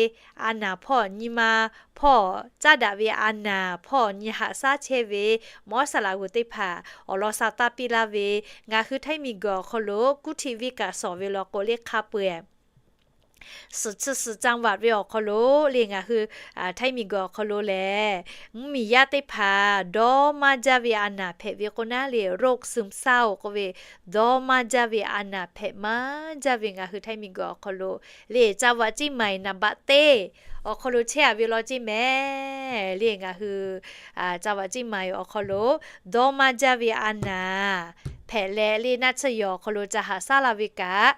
a naˬ hpawˇ nyi ma hpawˇ caˉ daꞈ ve a naˬ hpawˇ nyi haꞈ shaˉ chehˇ ve mawˇ saˍ laꞈ g'uˬ teˇ hpaˍ awˬ lawn sha taˇ piˇ laˇ ve ngaˬ hui htaiˇ miˬguiˬ awˬ hk'aw lo kuˇ htiˆ viˇ kaꞈ shawˍ ve law k'o le hk'a peu-eˬ suhˍ chi suhˍ จังหวัด ve awˬ hk'aw lo le ngaˬ hui htaiˇ miˬguiˬ awˬ hk'aw lo lehˬ mvuhˇmiˬ yaˇ teˇ hpaˍ dawˇ maˇ jaˇ ve a naˬ hpehꞈ ve k'o naˉ le โรคซึมเศร้า k'oˆ ve dawˇ maˇ jaˇ ve a naˬ hpehꞈ maˇ jaˇ ve ngaˬ hui htaiˇ miˬguiˬ awˬ hk'aw lo le จังหวัดเชียงใหม่ naˍ baꞈ teˇ awˬ hk'aw lo chehˇ a ve law ceˇ mehˍ. Le ngaˬ hui จังหวัดเชียงใหม่ awˬ hk'aw lo dawˇ maˇ jaˇ ve a naˬ hpehꞈ leh le naˆ tsuhˇ yawˬ awˬ hk'aw lo ca haꞈ shaˉ la ve kaꞈ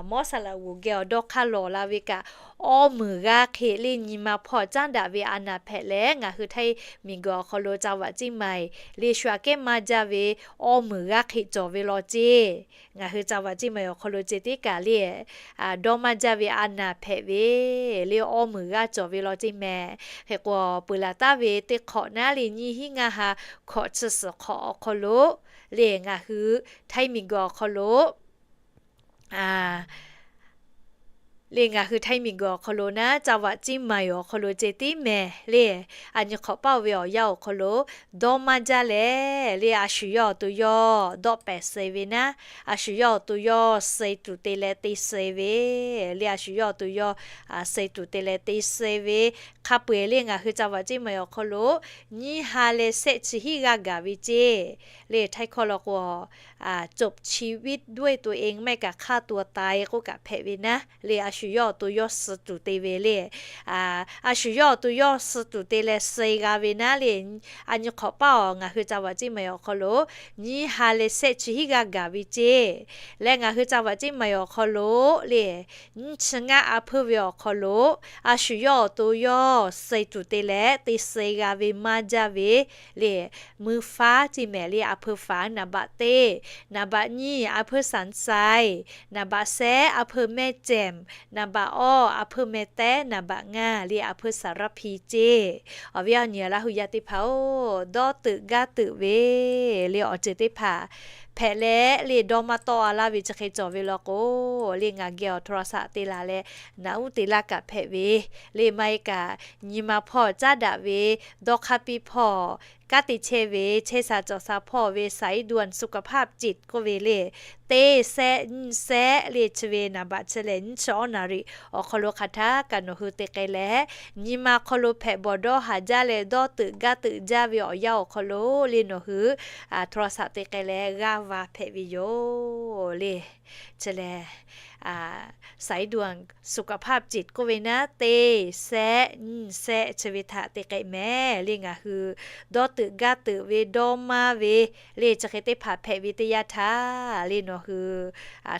mawˇ saˍ laꞈ g'uˬ geh awˬ dawˇ hk'aˇ lawˬ la ve kaꞈ awˇ meunˍ g'aˇ hk'e le nyi ma hpawˇ caˉ daꞈ ve a naˬ hpehꞈ leh ngaˬ hui htaiˇ miˬguiˬ awˬ hk'aw lo จังหวัดเชียงใหม่ le shu aꞈ kehˉ maˇ jaˇ ve awˇ meunˍ g'aˇ hk'e cawˬ ve law ceˇ. Ngaˬ hui จังหวัดเชียงใหม่ awˬ hk'aw lo ceh tiˉ kaꞈ le dawˇ maˇ jaˇ ve a naˬ hpehꞈ ve le awˇ meunˍ g'aˇ cawˬ ve law ceˇ mehˍ. Hk'e k'o peuˬ laˬ taˍ ve teˇ hk'awꞈ naˉ le nyiˇ hinˉ ngaˇ ha hkawꞈ chi suhˍ hk'awꞈ awˬ hk'aw lo le ngaˬ hui htaiˇ miˬguiˬ awˬ hk'aw lo le ngaˬ hui htaiˇ miˬguiˬ awˬ hk'aw lo naˉ จังหวัดเชียงใหม่ awˬ hk'aw lo ceh tiˉ mehˍ le a nyi hk'awꞈ paˇ oˇ ve awˬ yanˇ awˬ hk'aw lo dawˇ maˇ jaˇ leh le a shu yawˇ awˬ to yawˇ dawˆ pehˍ suh ve naˉ a shu yawˇ awˬ to yawˇ suh tuˬ te leh te suh ve le a shu yawˇ awˬ to yawˇ suh tuˬ te leh te suh ve hk'a peu-eˬ le ngaˬ hui จังหวัดเชียงใหม่ awˬ hk'aw lo nyiˇ ha leh shehˆ chi hiˉ g'aˇ gaˬ ve ceˇ. Le htaiˇ hkawˇ law k'o จบชีวิตด้วยตัวเอง maˇ heˆ kaꞈฆ่าตัวตาย k'oˆ kaꞈ hpehꞈ ve naˉ le a shu yawˇ awˬ to yawˇ suh tuˬ te ve le a shu yawˇ awˬ to yawˇ suh tuˬ te leh suh g'a ve naˉ le a nyi hk'awꞈ paˇ awˬ ngaˬ hui จังหวัดเชียงใหม่ awˬ hk'aw lo nyiˇ ha leh shehˆ chi hiˉ g'aˇ gaˬ ve ceˇ. Leh ngaˬ hui จังหวัดเชียงใหม่ awˬ hk'aw lo le nyiˇ chi ngaˇ a hpuiˇ ve awˬ hk'aw lo a shu yawˇ awˬ to yawˇ suh tuˬ te leh te suh g'a ve maˇ jaˇ ve le มือฟ้า ceˇ mehˍ le a hpuiˇ faˍ naˍ baꞈ teˇ, naˍ baꞈ nyiˇ a hpuiˇ สันชัย, naˍ baꞈ shehˆ a hpuiˇ แม่แจ่ม, naˍ baꞈ awˇ a hpuiˇ แม่แต๊, naˍ baꞈ ngaˇ le a hpuiˇ สารภี ceˇ. Awˬ viˉ awˬ nyi Laˇ hu yaˇ teˇ hpaˍ-oˬ, dawˇ teuꞈ gaˇ teuꞈ ve le awˬ ceuˬ teˇ hpaˍ hpehꞈ leh le dawˇ maˇ tawˆ a laˇ ve chi hk'e cawˬ ve law k'o le ngaˬ geh awˬ โทรศัพท์ te laˬ leh naꞈ uˉ te laˇ kaꞈ hpehꞈ ve le maˇ heˆ kaꞈ nyi ma hpawˇ caˉ daꞈ ve dawˇ hk'aˇ piˇ hpawˇ kanˉ te chehˇ ve chehˇ sha cawˬ sha hpawˇ ve สายด่วนสุขภาพจิต k'oˆ ve le teˇ shehˆ nyiˇ shehˆ le chi ve naˍ baꞈ chi lehˬ nyiˇ chi awˉ naˍ riˍ awˬ hk'aw lo hk'aˬ htaˇ kaꞈ nawˬ hui te k'ai leh nyi ma hk'aw lo hpehꞈ bawˬ dawˇ haˍ jaˇ leh dawˇ teuꞈ gaˇ teuꞈ jaˇ ve awˬ yanˇ awˬ hk'aw lo le nawˬ hui โทรศัพท์ te k'ai leh g'a va hpehꞈ ve yoˬ le. Chi lehˬ, สายด่วนสุขภาพจิต k'oˆ ve naˉ, teˇ sehˆ nyiˇ sehˆ chi ve htaꞈ te k'ai mehˍ le. Ngaˬ hui dawˇ teuꞈ gaˇ teuꞈ ve dawˇ maˇ ve le, chi hk'e teˇ hpaˍ hpehꞈ ve teˇ yanˇ htaˇ le, nawˬ hui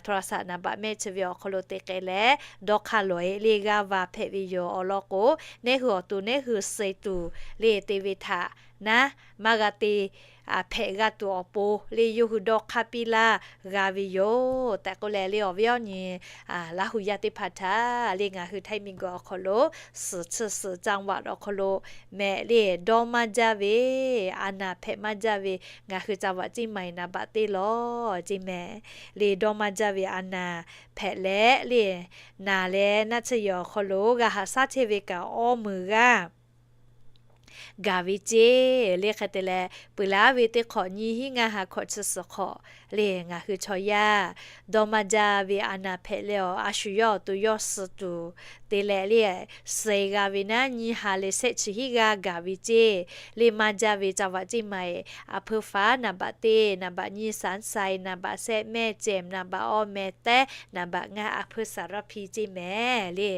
โทรศัพท์ naˍ baꞈ mehˆ chi ve awˬ hk'aw lo te k'ai leh, dawˇ hk'aˇ lawˬ e le g'aˇ va hpehꞈ ve yoˬ. Awˬ lawn k'o, neˇ hui awˬ to neˇ hui suh tuˬ le te ve htaꞈ naˉ, maˇ g'a te hpehꞈ g'a tuˬ awˬ pon le, yawˇ hui dawˇ hk'aˇ piˇ laˇ g'a ve yoˬ tehꞈ k'oˆ leh le, awˬ viˉ awˬ nyi Laˇ hu yaˇ teˇ hpaˍ htaꞈ le, ngaˬ hui ไทย miˬguiˬ awˬ hk'aw lo ศรีชน จังหวัด awˬ hk'aw lo mehˍ le, dawˇ maˇ jaˇ ve, a naˍ hpehꞈ maˇ jaˇ ve, ngaˬ hui จังหวัดเชียงใหม่ naˍ baꞈ teˇ lawˬ ceˇ mehˍ le, dawˇ maˇ jaˇ ve a naˍ hpehꞈ leh le, naˍ leh naˆ tsuhˇ yehˬ awˬ hk'aw lo g'a haꞈ shaˉ chehˇ ve kaꞈ awˇ meunˍ g'aˇ gaˬ ve ceˇ le. Hk'e te leh, peuˬ laˉ ve teˇ hk'awꞈ nyiˇ hinˉ ngaˇ ha hkawꞈ chi suhˍ hk'awꞈ le, ngaˬ hui chaw yaˇ dawˇ maˇ jaˇ ve a naˍ hpehꞈ leh, awˬ a shu yawˇ awˬ to yawˇ suh tuˬ te leh le, suh g'a ve naˉ, nyiˇ ha leh shehˆ chi hiˉ g'aˇ gaˬ ve ceˇ le. Maˇ jaˇ ve จังหวัดเชียงใหม่ a hpuiˇ faˉ naˍ baꞈ teˇ, naˍ baꞈ nyiˇ สนชัย, naˍ baꞈ shehˆ แม่แจ่ม, naˍ baꞈ awˇ แม่แจ่ม, naˍ baꞈ ngaˇ a hpuiˇ สารพี ceˇ mehˍ le.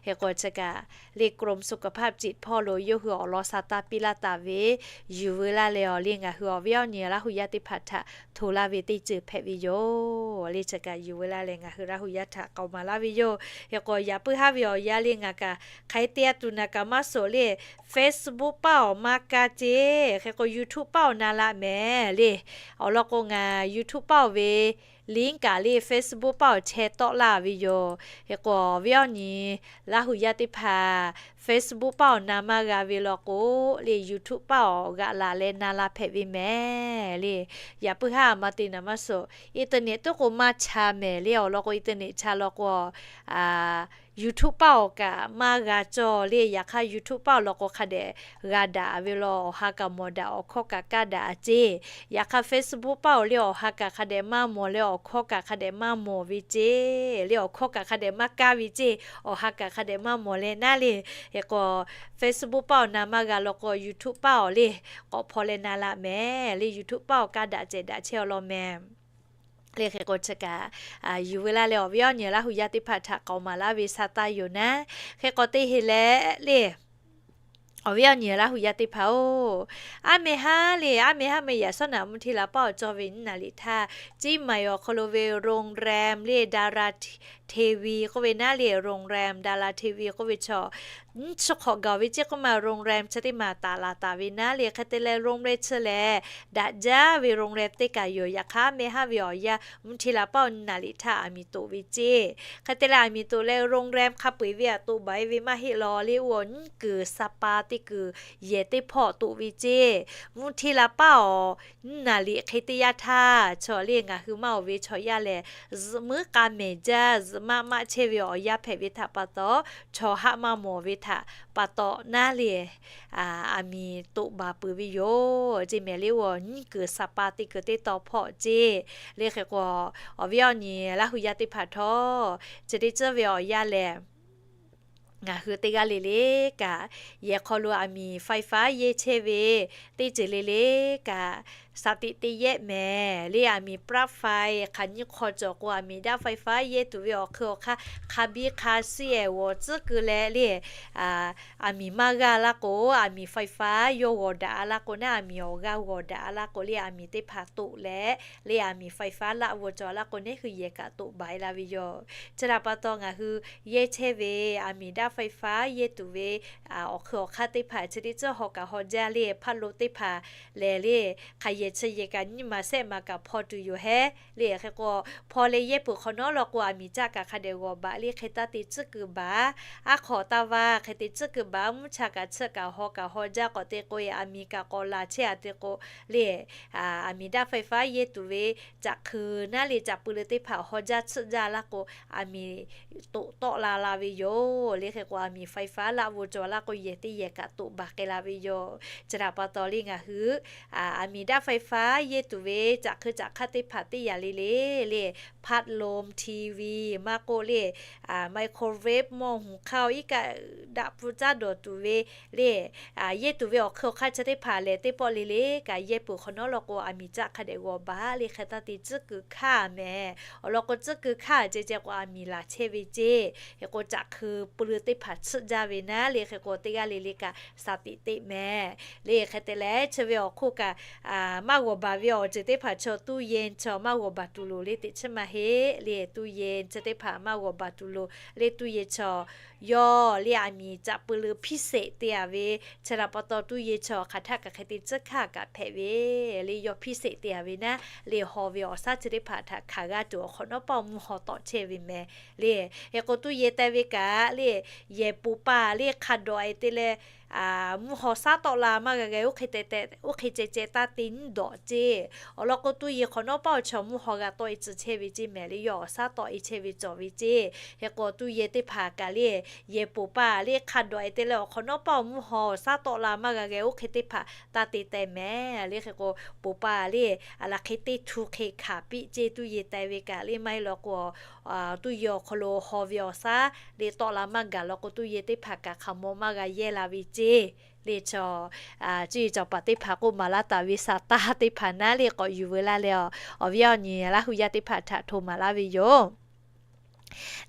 Hk'e k'o chi kaꞈ le กรมสุขภาพจิต hpawˇ lo yawˇ hui awˬ lawn sha taˇ piˇ laˇ taˍ ve, yuˬ veu laˇ leh awˬ le, ngaˬ hui awˬ viˉ awˬ nyi Laˇ hu yaˇ teˇ hpaˍ htaꞈ hto laˇ ve teˇ ceuˬ hpehꞈ ve yoˬ le. Chi kaꞈ yuˬ veu laˇ leh ngaˬ hui Laˇ hu yaˇ htaꞈ k'aoˍ maˍ laˇ ve yoˬ. Hk'e k'o, yaꞈ puiˉ haˉ ve awˬ yanˇ le, ngaˬ kaꞈ hk'aˬ hk'e te a tuˬ naˍ kaꞈ maˇ shoˍ le, Facebook paˇ awˬ maˇ kaˇ ceˇ. Hk'e k'o, YouTube paˇ awˬ na laˇ mehˍ le. Awˬ lawn k'o, ngaˬ YouTube paˇ awˬ ve link kaꞈ le, Facebook paˇ awˬ chehˇ tawˆ laˇ ve yoˬ. Hk'e k'o, awˬ viˉ awˬ nyi Laˇ hu yaˇ teˇ hpaˍ Facebook paˇ awˬ na maˇ g'a ve law k'o le, YouTube paˇ awˬ g'aꞈ laˬ leh na la hpehꞈ ve mehˍ le. Yaꞈ puiˉ haˉ maˇ te naˍ maˇ shoˍ, internet tuˉ k'o maˇ cha mehˍ le. Awˬ lawn k'o, internet cha law k'o, YouTube paˇ awˬ kaꞈ maˇ g'a cawˬ le. Yaꞈ hk'aˇ YouTube paˇ awˬ lawn k'o hk'a dehꞈ g'a daꞈ ve law, awˬ ha kaꞈ mawˬ daꞈ, awˬ hkawˇ kaꞈ kaˇ daꞈ a ceˇ. Yaꞈ hk'aˇ Facebook paˇ awˬ le awˬ ha kaꞈ hk'a dehꞈ maˇ mawˬ leh, awˬ hkawˇ kaꞈ hk'a dehꞈ maˇ mawˬ ve ceˇ le, awˬ hkawˇ kaꞈ hk'a dehꞈ maˇ kaˇ ve ceˇ, awˬ ha kaꞈ hk'a dehꞈ maˇ mawˬ leh naˉ le. Hk'e k'o, Facebook paˇ awˬ na maˇ g'a law k'o, YouTube paˇ awˬ le k'awꞈ hpaw leh na la mehˍ le. YouTube paˇ awˬ kaˇ daꞈ cehˬ daꞈ chehˇ awˬ lawn mehˍ le. Hk'e k'o chi kaꞈ yuˬ veu laˇ leh awˬ viˉ awˬ nyi Laˇ hu yaˇ teˇ hpaˍ htaꞈ k'aoˍ maˍ laˇ ve sha taˇ yoˬ naˉ. Hk'e k'o te heˍ leh le, awˬ viˉ awˬ nyi Laˇ hu yaˇ teˇ hpaˍ-oˬ, aˉ meh haˉ le, aˉ meh haˉ meh yaꞈ shawˉ naꞈ mvuhˇ hteˇ la paˇ awˬ cawˇ ve nyiˇ naˍ liꞈ htaˇ, Ciˇ maiˍ awˬ hk'aw lo ve โรงแรม le ดาราทีวี k'oˆ ve naˉ le, โรงแรม ดาราทีวี k'oˆ ve chaw nyiˇ chi hk'awꞈ gaˬ ve ceˇ k'oˆ ma, โรงแรม chi teˇ maˬ taˍ laˬ taˍ ve naˉ le. Hk'e te leh โรงแรม chi lehˬ daꞈ jaˇ ve โรงแรม teˇ kaꞈ yoˬ. Yaꞈ hk'aˇ aˉ meh haˉ ve awˬ yanˇ mvuhˇ hteˇ la paˇ awˬ nyiˇ naˍ liꞈ htaˇ aˬ miˍ toꞈ ve ceˇ. Hk'e te leh aˬ miˍ toꞈ leh โรงแรม hk'a peu-eˬ ve aꞈ toꞈ baˬ e ve maˇ heˆ law le, oˇ awˬ nyiˇ kuiˬ sha pa teˇ kuiˬ yehˬ teˇ hpawˇ toꞈ ve ceˇ. Mvuhˇ hteˇ la paˇ awˬ nyiˇ naˍ liꞈ hk'e teˇ yanˇ htaˇ, chaw le ngaˬ hui maˇ oˬ ve chaw yaˇ lehˬ, zuhꞈ muiˉ k'a mehˍ jaˇ, zuhꞈ maˆ maˆ chehˇ ve awˬ yanˇ hpehꞈ ve htaꞈ pa taw, chaw haˆ maˇ mawˬ ve htaꞈ pa taw naˉ le, aˬ miˍ toꞈ baˬ peuˬ ve yoˬ ceˇ mehˍ le. Oˇ awˬ nyiˇ kuiˬ sha pa teˇ kuiˬ teˇ taw hpawˇ ceˇ le. Hk'e k'o, awˬ viˉ awˬ nyi Laˇ hu yaˇ teˇ hpaˍ htawˇ, chi teˇ ceuˬ ve awˬ yanˇ lehˬ, ngaˬ hui teˇ g'aˇ le le kaꞈ, yehˬ hk'aw lo aˬ miˍ ไฟฟ้า yehˇ chehˇ ve teˇ ceuˬ le le kaꞈ, shaˍ tiꞈ te yehˆ mehˍ le. Aˬ miˍ ปลั๊กไฟ hk'aˬ nyiˇ hk'aw cawˬ k'o, aˬ miˍ daˇ ไฟฟ้า yehˇ tuˬ ve awˬ hk'eun awˬ hk'aˇ hk'a biˇ hk'a shiˉ ehˍ g'awˬ tcuhˉ keu leh le, aˬ miˍ maˇ g'aˇ laˇ k'o, aˬ miˍ ไฟฟ้า yawˇ g'awˬ daꞈ a laˇ k'o naˉ, aˬ miˍ awˬ g'aˇ g'awˬ daꞈ a laˇ k'o le, aˬ miˍ teˇ hpaˍ toꞈ leh le, aˬ miˍ ไฟฟ้า laˆ g'awˬ cawˬ a laˇ k'o, neˇ hui yehˬ kaꞈ toꞈ baˬ e la ve yoˬ. Chi htaꞈ pa taw ngaˬ hui yehˇ chehˇ ve aˬ miˍ daˇ ไฟฟ้า yehˇ tuˬ ve awˬ hk'eun awˬ hk'aˇ teˇ hpaˍ chi teˇ ceuˬ haw kaꞈ haw jaˇ le, พัดลม teˇ hpaˍ lehˬ le, hk'aˬ yehˬ chi yehˬ kaꞈ nyiˇ maˬ shehˆ maˬ kaꞈ hpaw tuˬ yoˬ hehˉ le. Hk'e k'o, hpaw leh yehˇ peuˬ hk'awꞈ nawˉ law k'o, aˬ miˍ caˆ kaꞈ hk'a dehꞈ g'awˬ baˬ le, hk'e taˇ te tcuhˉ keu baˬ. Aˉ hk'awꞈ taˇ vaˇ hk'e te tcuhˉ keu baˬ. Mvuhˇ cha kaꞈ tsuhˆ kaꞈ haw kaꞈ haw jaˇ k'awꞈ te k'o, aˬ miˍ kaꞈ k'awꞈ laˬ chehˇ a te k'o le, aˬ miˍ daˇ ไฟฟ้า yehˇ tuˬ ve caꞈ hk'eu naˉ le, caꞈ pui le teˇ hpaˍ haw jaˇ tsuhˆ jaˇ laˇ k'o, aˬ miˍ toꞈ tawˆ la la ve yoˬ le. Hk'e k'o, aˬ miˍ ไฟฟ้า laˆ g'awˬ cawˬ laˇ k'o, yehˬ teˇ yehˬ kaꞈ toꞈ baˬ k'ai la ve yoˬ. Chi htaꞈ pa taw le ngaˬ hui aˬ miˍ daˇ ไฟฟ้า yehˇ tuˬ ve caꞈ hk'eu caꞈ hk'aˇ teˇ hpaˍ teˇ yanˇ le le le, พัดลม TV, maˇ k'oˆ le microwave หม้อหุงข้าว iˉ kaˆ daꞈ pfuhˇ caˉ dawˬ tuˬ ve le, yehˇ tuˬ ve awˬ hk'eu awˬ hk'aˇ chi teˇ hpaˍ lehˬ, teˇ pawˆ le le kaꞈ yehˇ peuˬ hk'awꞈ nawˉ law k'o, aˬ miˍ caˆ hk'a dehꞈ g'awˬ baˬ le hk'e taˇ te tcuhˉ kuiˬ hkanˇ mehˍ. Awˬ lawn k'o, tcuhˉ kuiˬ hkanˇ ceh ceh k'o, aˬ miˍ laˬ chehˇ ve ceˇ. Hk'e k'o, caꞈ hk'eu pui leu teˇ hpaˍ tsuhˆ jaˇ ve naˉ le, hk'e k'o, teˇ g'aˇ le le kaꞈ shaˍ tiꞈ teꞈ mehˍ le. Hk'e te leh, chi ve awˬ hk'oˆ kaꞈ maˇ g'awˬ baˬ ve awˬ ceuˬ teˇ hpaˍ chaw ตู้เย็น chaw maˇ g'awˬ baˬ tuˬ loˍ le teꞈ chiˉ maˇ heˆ le. ตู้เย็น chi teˇ hpaˍ maˇ g'awˬ baˬ tuˬ loˍ le. ตู้เย็น chaw yawˇ le aˬ miˍ caꞈ pui leu พิเศษ te a ve, chi htaꞈ pa taw ตู้เย็น chaw hk'aˬ htaˆ kaꞈ hk'e te tcuhˉ hkanˇ kaꞈ hpehꞈ ve le. Yawˇ พิเศษ te a ve naˉ le, haw ve awˬ shaˉ chi teˇ hpaˍ htaꞈ hkanˍ g'aˇ tuˬ awˬ hk'awꞈ nawˉ pawˆ mvuhˇ haw tawˆ chehˇ ve mehˍ le. Hk'e k'o, ตู้เย็น te ve kaꞈ le, yehˬ poˍ paˍ le hk'a dawꞈ e te leh, mvuhˇ haw shaˉ tawˆ la maˇ g'a geh, oˇ hk'e ceh ceh taˇ te nyiˉ dawꞈ ceˇ. Awˬ lawn k'o, ตู้เย็น hk'awꞈ nawˉ pawˆ chaw mvuhˇ haw g'a tawˆ e tcuh chehˇ ve ceˇ mehˍ le. Yawˇ awˬ shaˉ tawˆ e chehˇ ve cawˬ ve ceˇ. Hk'e k'o, ตู้เย็น teˇ hpaˍ kaꞈ le, yehˬ poˍ paˍ le hk'a dawꞈ e te leh awˬ hk'awꞈ nawˉ pawˆ mvuhˇ haw shaˉ tawˆ la maˇ g'a geh, oˇ hk'e teˇ hpaˍ taˇ te teh mehˍ le. Hk'e k'o, poˍ paˍ le aˬ laˬ hk'e teˇ htu hk'e hkanˍ piˇ ceˇ. ตู้เย็น te ve kaꞈ le, maˇ heˆ law k'o, ตู้เย็น awˬ hk'aw lo haw ve awˬ shaˉ le tawˆ la maˇ gaˬ law k'o, ตู้เย็น teˇ hpaˍ kaꞈ hk'aˬ maw maˇ g'a yehˇ la ve ceˇ le. Chaw cuˇ yiˍ cawˬ paˍ teˇ hpaˍ k'oˆ maˍ laˇ taˍ ve, saˍtanˍ teˇ hpaˍ naˉ le k'awꞈ yuˬ veu laˇ leh, awˬ viˉ awˬ nyi Laˇ hu yaˇ teˇ hpaˍ htaꞈ hto maˍ laˇ ve yoˬ.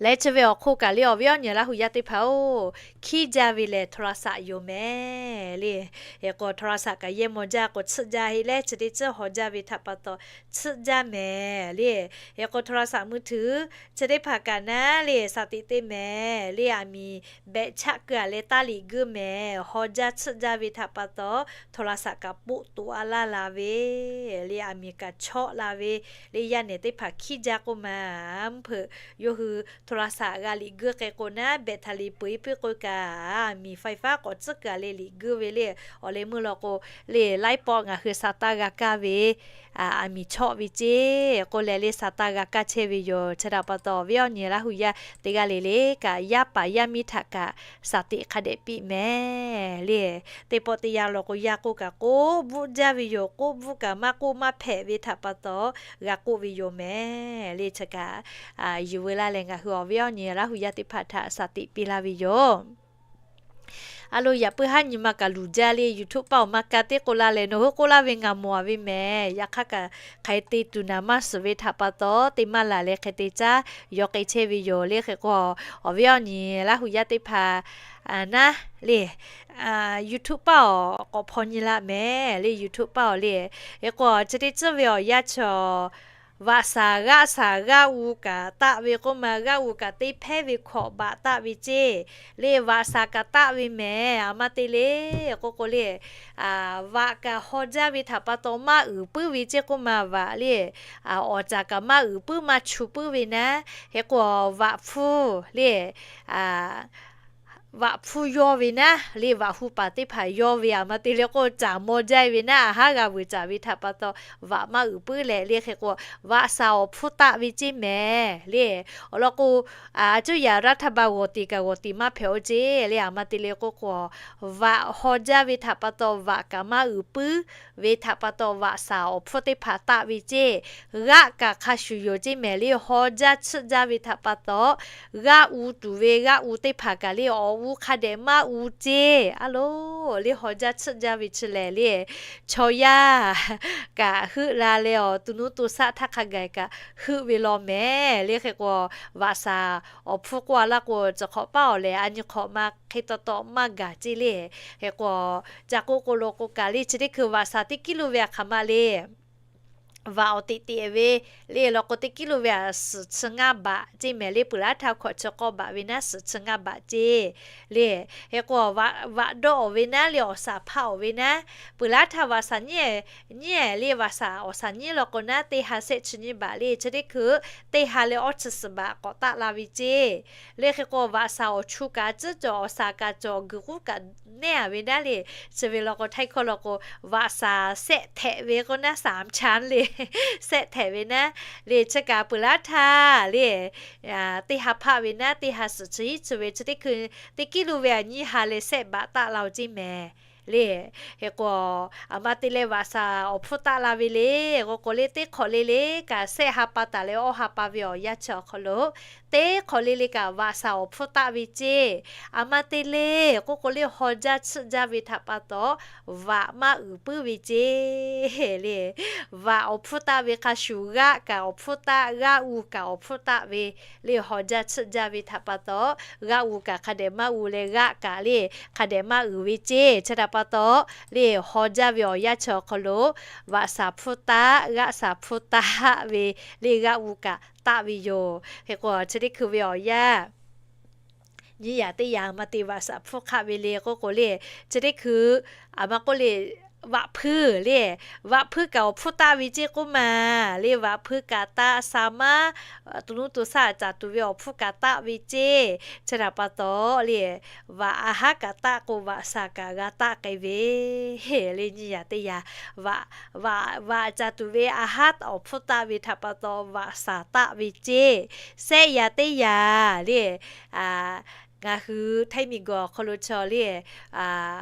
Leh chi ve awˬ hk'oˆ kaꞈ le, awˬ viˉ awˬ nyi Laˇ hu yaˇ teˇ hpaˍ-oˬ, hkiˉ jaˇ ve lehˬ โทรศัพท์ yoˬ mehˍ le. Hk'e k'o, โทรศัพท์ kaꞈ yehˇ maw jaˇ k'o, tsuhˆ jaˇ heˆ leh chi teˇ tcuhˉ haw jaˇ ve htaꞈ pa taw tsuhˆ jaˇ mehˍ le. Hk'e k'o, โทรศัพท์มือถือ chi teˇ hpaˍ kaꞈ naˉ le, shaˍ tiꞈ te mehˍ le. Aˬ miˍ behꞈ chaˆ keu a leh taˇ liꞈ guiˇ mehˍ. Haw jaˇ tsuhˆ jaˇ ve htaꞈ pa taw, โทรศัพท์ kaꞈ poˆ toꞈ a laˇ la ve le, aˬ miˍ kaꞈ chawˆ la ve le. Yaˇ nehˬ teˇ hpaˍ hkiˉ jaˇ k'oˆ ma, mvuhˇ hpeuꞈ yawˇ hui โทรศัพท์ g'a liꞈ guiˇ k'ai k'o naˉ, แบตเตอรี่ peu iˉ puiˉ k'oˆ kaꞈ, aˬ miˍ ไฟฟ้า k'awꞈ tcuhˉ keu a leh liꞈ guiˇ ve le. Awˬ leh meuˇ law k'o le, ไลฟ์ป๊อป ngaˬ hui saˍtanˍ g'a kaˇ ve, aˬ miˍ chawˆ ve ceˇ k'oˆ leh le, saˍtanˍ g'a kaˇ chehˇ ve yoˬ. Chi htaꞈ pa taw, awˬ viˉ awˬ nyi Laˇ hu yaˇ teˇ g'aˇ le le kaꞈ, yaˇ paˍ yaˇ miˇ htaꞈ kaꞈ shaˍ tiꞈ hk'a dehꞈ piˇ mehˍ le. Teˇ pawˆ teˇ yanˇ law k'o, yaˇ k'oˆ kaꞈ k'oˆ bvuhˆ jaˇ ve yoˬ. K'oˆ bvuhˆ kaꞈ maˇ k'oˆ maˇ hpehꞈ ve htaꞈ pa taw, g'a k'oˆ ve yoˬ mehˍ le. Chi kaꞈ yuˬ veu laˇ leh, ngaˬ hui awˬ viˉ awˬ nyi Laˇ hu yaˇ teˇ hpaˍ htaꞈ shaˍ tiꞈ piˇ laˇ ve yoˬ. A lo, yaꞈ puiˉ haˉ nyi ma kaꞈ luˬ jaˇ le. YouTube paˆ awˬ ma ka teˇ k'oˆ laˇ leh, nawˬ hui k'oˆ laˇ ve ngaˬ mawˬ a ve mehˍ. Yaꞈ hk'aˇ kaꞈ hk'aˬ hk'e te tuˬ naˍ maˇ suhˍ ve htaꞈ pa taw, te maˇ laˬ leh hk'e te caˉ yaw k'ai chehˇ ve yoˬ le. Hk'e k'o, awˬ viˉ awˬ nyi Laˇ hu yaˇ teˇ hpaˍ naˉ le, YouTube paˆ awˬ k'awꞈ hpaw nyi laˇ mehˍ le. YouTube paˆ awˬ le, hk'e k'o, chi teˇ tcuhˉ ve awˬ yanˇ chaw vaꞈ shaˍ g'aˆ shaˍ g'aˆ u kaꞈ taˆ ve k'oˆ ma, g'aˆ u kaꞈ teˇ hpehˇ ve hkawꞈ baꞈ taˆ ve ceˇ le. Vaꞈ shaˍ kaꞈ taˆ ve mehˍ. Aˬ ma te le k'oˆ k'o le, vaꞈ kaꞈ haw jaˇ ve htaꞈ pa taw maˇ uiˍ puiˉ ve ceˇ k'oˆ ma, vaꞈ le, awˍ caˍ kaꞈ maˇ uiˍ puiˉ maˇ chu puiˉ ve naˉ. Hk'e k'o, vaꞈ hpfuhˇ le, vaꞈ hpfuhˇ yawˇ ve naˉ le, vaꞈ hu paˍ teˇ hpaˍ yawˇ ve, aˬ ma te le k'o, caˍ maw jaˇ ve naˉ, a haˉ g'a vuiˬ caˍ ve htaꞈ pa taw, vaꞈ maˇ uiˍ puiˉ leh le. Hk'e k'o, vaꞈ shaˍ awˬ hpfuhˇ taˆ ve ceˇ mehˍ le. Awˬ lawn k'o, a cuˇ yaꞈ raˇ htaˇ ba g'awˬ tiˍ kaꞈ g'awˬ tiˍ maˇ hpehꞈ-o ceˇ le. Aˬ ma te le k'oˆ k'o, vaꞈ haw jaˇ ve htaꞈ pa taw, vaꞈ kaꞈ maˇ uiˍ puiˉ ve htaꞈ pa taw, vaꞈ shaˍ awˬ hpfuhˇ teˇ hpaˍ taˆ ve ceˇ. G'aˆ kaꞈ hk'a shuˍ yoˬ ceˇ mehˍ le. Haw jaˇ tsuhˆ jaˇ ve htaꞈ pa taw, g'aˆ u tuˬ ve g'aˆ u teˇ hpaˍ kaꞈ le, awˬ u hk'a dehꞈ maˇ u ceˇ. A lo, le haw jaˇ tsuhˆ jaˇ ve chi lehˬ le, chaw yaˇ kaꞈ heuˆ la leh, awˬ to nuˇ to shaˆ htaˇ hk'a gaˬ kaꞈ heuˆ ve law mehˍ le. Hk'e k'o, vaꞈ shaˍ awˬ hpfuhˇ k'oˆ a laˇ k'o, chi hk'awꞈ paˉ awˬ lehˬ a nyi hk'awꞈ ma hk'e taw taw maˇ gaˬ ceˇ le. Hk'e k'o, ca k'oˆ k'o lo k'o kaꞈ le, chi teˇ hkui vaꞈ shaˍ teˇ kiˉ lo ve a hk'aˬ ma le, vaꞈ awˬ teꞈ teꞈ ve le law k'o, teˇ kiˉ lo ve a suhˍ chi ngaˇ baꞈ ceˇ mehˍ le. Peuˬ laˇ htaˇ hkawꞈ chi k'awˇ baꞈ ve naˉ, suhˍ chi ngaˇ baꞈ ceˇ le. Hk'e k'o, vaꞈ dawˆ awˬ ve naˉ le, awˬ shaˍ hpaˆ awˬ ve naˉ, peuˬ laˇ htaˇ vaꞈ shaˍ nyiˉ nyiˉ le, vaꞈ shaˍ awˬ shaˍ nyiˉ law k'o naˉ, teˇ ha shehˆ chi nyiˇ baꞈ le. Chi teˇ hkui teˇ ha leh awˇ chi suhˍ baꞈ k'awꞈ taˆ la ve ceˇ le. Hk'e k'o, vaꞈ shaˍ awˬ chu kaꞈ tcuhˉ cawˬ, awˬ shaˍ kaꞈ cawˬ, guiˬ k'uˉ kaꞈ nehˉ a ve naˉ le. Chi ve law k'o, htaiˇ hkawˇ law k'o, vaꞈ shaˍ shehˆ htehꞈ ve k'o naˉ, สามชั้น le, shehˆ htehꞈ ve naˉ le. Chi kaꞈ peuˬ laˇ htaˇ le, teˇ ha hpaˆ ve naˉ, teˇ ha suhˍ chi hiˉ chi ve, chi teˇ hkui teˇ kiˉ lo ve a nyiˇ ha leh shehˆ baꞈ taˆ la-o ceˇ mehˍ le. Hk'e k'o, aˬ ma te leh vaꞈ shaˍ awˬ hpfuhˇ taˆ la ve le k'oˆ k'o le, teˇ hk'awꞈ le le kaꞈ shehˆ ha pa taˍ leh awˇ ha pa ve awˬ yanˇ chi awˬ hk'aw lo, teˇ hk'awꞈ le le kaꞈ vaꞈ shaˍ awˬ hpfuhˇ taˆ ve ceˇ. Aˬ ma te le k'oˆ k'o le, haw jaˇ tsuhˆ jaˇ ve htaꞈ pa taw, vaꞈ maˇ uiˍ puiˉ ve ceˇ le. Vaꞈ awˬ hpfuhˇ taˆ ve hk'a shuˍ, g'aˆ kaꞈ awˬ hpfuhˇ taˆ, g'aˆ u kaꞈ awˬ hpfuhˇ taˆ ve le. Haw jaˇ tsuhˆ jaˇ ve htaꞈ pa taw, g'aˆ u kaꞈ hk'a dehꞈ maˇ u leh g'aˆ kaꞈ le hk'a dehꞈ maˇ uiˍ ve ceˇ. Chi htaꞈ pa taw le, haw jaˇ ve awˬ yanˇ chi awˬ hk'aw lo vaꞈ shaˍ hpfuhˇ taˆ, g'aˆ shaˍ hpfuhˇ taˆ ve le, g'aˆ u kaꞈ taˆ ve yoˬ. Hk'e k'o, chi teˇ hkui ve awˬ yanˇ nyiˇ yaꞈ teˇ yaꞈ aˬ ma te vaꞈ shaˍ hpfuhˇ hk'aˆ ve le k'oˆ k'o le, chi teˇ hkui aˬ ma k'oˆ le, vaꞈ hpuiˇ le, vaꞈ hpuiˇ kaꞈ awˬ hpfuhˇ taˆ ve ceˇ k'oˆ ma le. Vaꞈ hpuiˇ kaꞈ taˆ, sa maˉ, to nuˇ to shaˆ caˍ tuˬ ve awˬ hpfuhˇ kaꞈ taˆ ve ceˇ. Chi htaꞈ pa taw le, vaꞈ a haˉ kaꞈ taˆ k'o, vaꞈ shaˍ kaꞈ g'a taˆ k'ai ve le. Nyiˇ yaꞈ teˇ yaꞈ vaꞈ, vaꞈ caˍ tuˬ ve a haˉ awˬ hpfuhˇ taˆ ve htaꞈ pa taw, vaꞈ shaˍ taˆ ve ceˇ. Shehˆ yaꞈ teˇ yaꞈ le, ngaˬ hui htaiˇ miˬ guiˬ awˬ hk'aw lo chaw le,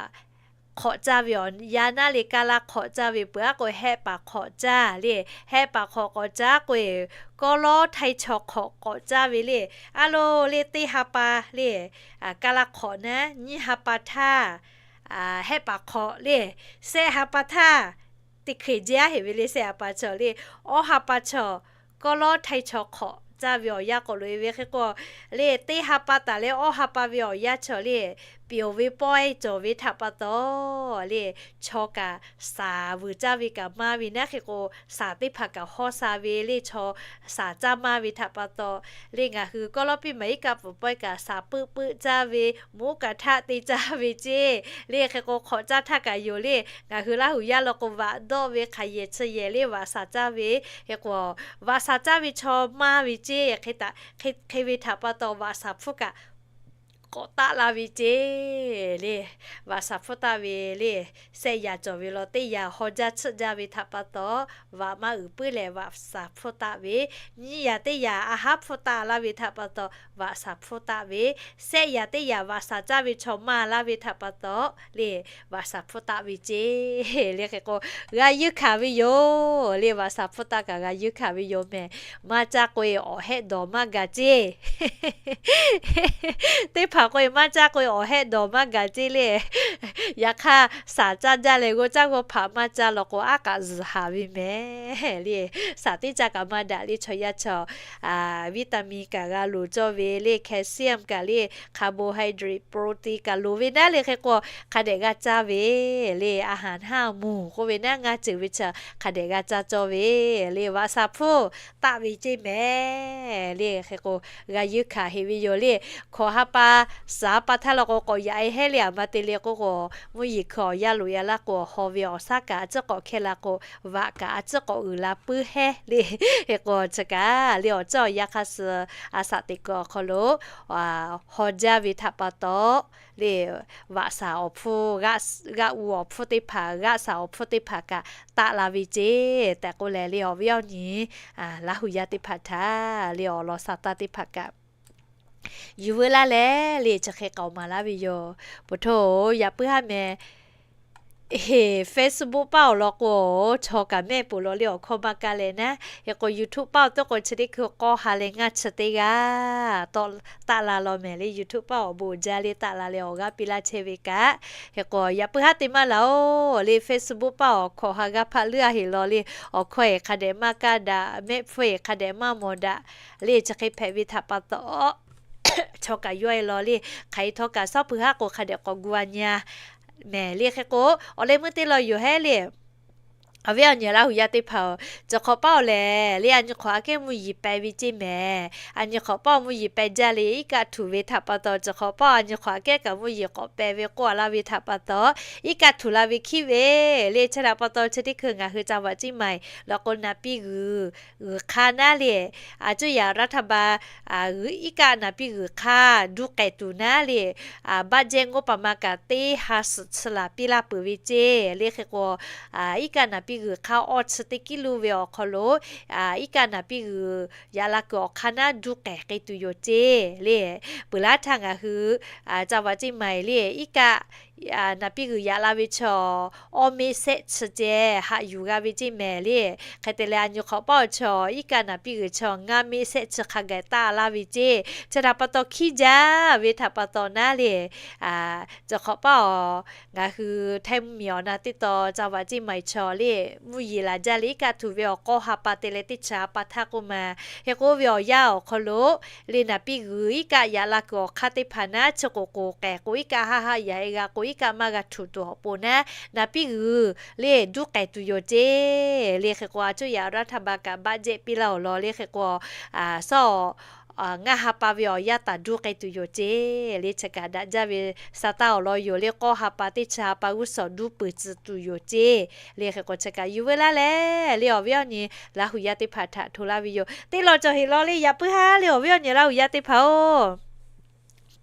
hk'awꞈ caˇ ve awˬ yanˇ naˉ le, kaˇ laˇ hk'awꞈ caˇ ve peuˬ aˉ k'o, hehˆ paˍ hk'awꞈ caˇ le. Hehˆ paˍ hk'awꞈ k'awꞈ caˇ k'o e, kawˇ lawˉ htaiˇ chaw hk'awꞈ k'awꞈ caˇ ve le. A lo le, teˇ ha pa le, kaˇ laˇ hk'awꞈ naˉ, nyiˇ ha pa htaˇ hehˆ paˍ hk'awꞈ le, shehˆ ha pa htaˇ, teˇ hk'e jehˇ aˉ heꞈ ve le, shehˆ ha pa chaw le, awˇ ha pa chaw, kawˇ lawˉ htaiˇ chaw hk'awꞈ caˇ ve awˬ yanˇ k'awꞈ loꞈ e ve hk'e k'o le, teˇ ha pa taˍ leh awˇ ha pa ve awˬ yanˇ chaw le, pyonˍ ve pawehˇ cawˬ ve htaꞈ pa taw le, chaw kaꞈ shaˍ vuiˬ caˇ ve kaꞈ maˇ ve naˉ hk'e k'o, shaˍ teˇ hpaˍ kaꞈ hawˉ sha ve le, chaw shaˍ caˇ maˇ ve htaꞈ pa taw le, ngaˬ hui kawˇ lawˉ piˇ maˍ iˉ kaˆ pfuhˍ pawehˇ kaꞈ shaˍ puiˆ puiˆ caˇ ve, mvuhˇ kaꞈ htaˆ te caˇ ve ceˇ le. Hk'e k'o, hk'awꞈ caˇ htaˇ kaꞈ yoˬ le. Ngaˬ hui Laˇ huˍ yaˇ law k'o, vaꞈ dawˆ ve hk'aˬ yehˬ chi yehˬ le, vaꞈ shaˍ caˇ ve. Hk'e k'o, vaꞈ shaˍ caˇ ve chaw maˇ ve ceˇ. Hk'e ve htaꞈ pa taw, vaꞈ shaˍ hpfuhˇ kaꞈ k'awꞈ taˆ la ve ceˇ le. Vaꞈ shaˍ hpfuhˇ taˆ ve le, shehˆ yaꞈ cawˬ ve law, teˇ yaꞈ haw jaˇ tsuhˆ jaˇ ve htaꞈ pa taw, vaꞈ maˇ uiˍ puiˉ leh vaꞈ shaˍ hpfuhˇ taˆ ve, nyiˇ yaꞈ teˇ yaꞈ a haˉ hpfuhˇ taˆ laˇ ve htaꞈ pa taw, vaꞈ shaˍ hpfuhˇ taˆ ve, shehˆ yaꞈ teˇ yaꞈ vaꞈ shaˍ caˇ ve chaw maˇ laˇ ve htaꞈ pa taw le, vaꞈ shaˍ hpfuhˇ taˆ ve ceˇ le. Hk'e k'o, g'a yeunˇ hkanˍ ve yoˬ le. Vaꞈ shaˍ hpfuhˇ taˆ kaꞈ g'a yeunˇ hkanˍ ve yoˬ mehˍ. Maˇ caˇ k'o e, awˬ hehˆ dawˬ maˇ gaˬ ceˇ. Teˇ hpaˍ k'o e, maˇ caˇ k'o e, awˬ hehˆ dawˬ maˇ gaˬ ceˇ le. Yaꞈ hk'aˇ, shaˍ caˇ jaˇ leh g'awˇ caˇ g'awˇ hpaꞈ maˇ caˇ law k'o, aˉ k'aꞈ zuhˬ haˍ ve mehˍ le. Shaˍ teˇ caˇ kaꞈ maˇ daꞈ le. Chaw yaˇ chaw vitamin kaꞈ g'a loˍ cawˇ ve le, calcium kaꞈ le, carbohydrate, protein kaꞈ loˍ ve naˉ le. Hk'e k'o, hk'a dehꞈ g'a caˇ ve le. อาหารห้าหมู่ k'oˆ ve naˉ, ngaˇ ceuˬ ve chi hk'a dehꞈ g'a caˇ cawˇ ve le. Vaꞈ shaˍ hpfuhˇ taˆ ve ceˇ mehˍ le. Hk'e k'o, g'a yeunˇ hkanˍ heꞈ ve yoˬ le. Hkawꞈ ha pa, shaˍ pa htaˇ law k'o, k'awꞈ yaꞈ e hehˉ le. Aˬ ma te le k'oˆ k'o, mvuhˇ yeˬ hkui awˬ yanˇ loꞈ e a laˇ k'o, haw ve awˬ shaˉ kaꞈ a ciˉ k'awꞈ hkehˇ la k'o, vaꞈ kaꞈ a ciˉ k'awꞈ uiˍ la puiˉ hehˉ le. Hk'e k'o, chi kaꞈ le, awˬ ciˉ awˬ yanˇ hk'a suh a shaꞈ teꞈ kuiˬ awˬ hk'aw lo haw jaˇ ve htaꞈ pa taw le, vaꞈ shaˍ awˬ hpfuhˇ, g'aˆ u awˬ hpfuhˇ teˇ hpaˍ, g'aˆ shaˍ awˬ hpfuhˇ teˇ hpaˍ kaꞈ taˆ la ve ceˇ tehꞈ k'oˆ leh le, awˬ viˉ awˬ nyi Laˇ huˍ yaˇ teˇ hpaˍ htaꞈ le, awˬ lawn shaˍ taˇ teˇ hpaˍ kaꞈ yuˬ veu laˇ leh le, chi hk'e k'aoˍ maˍ laˇ ve yoˬ. Peuˬ htoˇ, yaꞈ puiˉ haˉ meh, heˍ, Facebook paˇ awˬ lawn k'o, chaw kaꞈ mehˆ peuˬ law le, awˬ hkawˇ maˇ kaˇ leh naˉ. Hk'e k'o, YouTube paˇ awˬ teˇ k'o, chi teˇ hkui k'awˇ ha leh ngaˇ chi teˇ g'aˇ taˆ la law mehˍ le. YouTube paˇ awˬ bon jaˇ le, taˆ la leh awˬ g'aˇ piˇ laˇ chehˇ ve kaꞈ. Hk'e k'o, yaꞈ puiˉ haˉ te maˇ laˬ oˬ le, Facebook paˇ awˬ hkawꞈ ha g'aˇ hpaˆ leuˉ a heˍ law le. Awˬ hkawˇ eˬ hk'a dehꞈ maˇ kaˇ daꞈ, mehˆ hpfuhˇ eˬ hk'a dehꞈ maˇ mawˬ daꞈ le. Chi hk'e hpehꞈ ve htaꞈ pa taw, chaw kaꞈ yawˇ e law le. Hk'aˬ e htawˇ kaꞈ, shawˉ pui haˉ k'o hk'a dehꞈ k'awꞈ gu a nyi a mehˍ le. Hk'e k'o, awˬ leh meuˇ teˇ law yoˬ hehˉ le. Awˬ viˉ awˬ nyi Laˇ huˍ yaˇ teˇ hpaˍ-oˬ, cawˬ hk'awꞈ paˇ awˬ lehˬ le, a nyi hk'awꞈ aꞈ kehˉ mvuhˇ yeˬ peh ve ceˇ mehˍ. A nyi hk'awꞈ paˇ mvuhˇ yeˬ peh jaˇ le, iˉ kaˆ htuꞈ ve htaꞈ pa taw, cawˬ hk'awꞈ paˇ a nyi hk'awꞈ aꞈ kehˉ kaꞈ mvuhˇ yeˬ k'awꞈ peh ve k'oˆ a laˇ ve htaꞈ pa taw, iˉ kaˆ htuꞈ la ve hkiˉ ve le. Chi htaꞈ pa taw, chi teˇ hkui ngaˬ hui จังหวัดเชียงใหม่ law k'o, naˍ piˇ g'uiˬ g'uiˬ hk'aˇ naˉ le, a cuˇ yaꞈ รัฐบาล iˉ kaˆ naˍ piˇ g'uiˬ hk'aˇ duˇ k'ehˍ tuˬ naˉ le, budget งบประมาณ kaꞈ teˇ ha suhˍ chi laˬ piˇ laˇ peuˬ ve ceˇ le. Hk'e k'o, iˉ kaˆ naˍ piˇ g'uiˬ hk'aˇ awˇ chi teˇ kiˇ luˇ ve awˬ hk'aw lo, iˉ kaˆ naˍ piˇ g'uiˬ yaꞈ la kuiˬ awˬ hk'aˇ naˉ duˇ k'ehˍ k'ai tuˬ yoˬ ceˇ le. Peuˬ laˇ htaˇ ngaˬ hui จังหวัดเชียงใหม่ le, iˉ kaˆ naˍ piˇ g'uiˬ yaꞈ la ve chaw awˇ meˆ shehˆ chi ceh haꞈ yuˬ g'a ve ceˇ mehˍ le. Hk'e te leh a nyi hk'awꞈ paˇ awˬ chaw iˉ kaˆ naˍ piˇ g'uiˬ chaw ngaˇ meˆ shehˆ chi hk'a gaˬ taˆ laˇ ve ceˇ. Chi htaꞈ pa taw hkiˉ jaˇ ve htaꞈ pa taw naˉ le, cawˬ hk'awꞈ paˇ awˬ ngaˬ hui Htaiˇ mvuhˇmiˬ awˬ na teˇ taw ca vaꞈ ceˇ ma-e chaw le, mvuhˇ yeˬ laˬ jaˇ le iˉ kaˆ tuˬ ve awˬ k'awˇ ha pa te leh teˇ chi ha pa htaˇ k'oˆ ma. Hk'e k'oˆ ve awˬ yanˇ awˬ hk'aw lo le naˍ piˇ g'uiˬ iˉ kaˆ yaꞈ la kuiˬ awˬ hk'aˇ teˇ hpaˍ naˉ, chi k'oˍ k'oˍ k'ehˬ k'o iˉ kaˆ haˆ haˆ yaꞈ e g'a k'o iˉ kaˆ maˇ g'a htuꞈ tuˬ awˬ pon naˉ, naˍ piˇ g'uiˬ le duˇ k'ehˬ tuˬ yoˬ ceˇ. Le hk'e k'o a cuˇ yaꞈ raˇ htaˇ ba kaꞈ baˆ jehˆ piˇ laˇ awˬ lawn le hk'e k'o, sawˉ ngaˇ ha pa ve awˬ yaˇ taˍ duˇ k'ai tuˬ yoˬ ceˇ. Le chi kaꞈ daꞈ jaˇ ve sa taˇ awˬ lawn yoˬ le, k'awˇ ha pa teˇ chi ha pa g'uˇ suhˍ duˇ peuˬ tcuh tuˬ yoˬ ceˇ. Le hk'e k'o chi kaꞈ yuˬ veu laˇ leh le awˬ viˉ awˬ nyi Laˇ huˍ yaˇ teˇ hpaˍ htaꞈ hto laˇ ve yoˬ. Teˇ lawn cawˬ heˍ law le yaꞈ puiˉ haˉ le awˬ viˉ awˬ nyi Laˇ huˍ yaˇ teˇ hpaˍ-oˬ,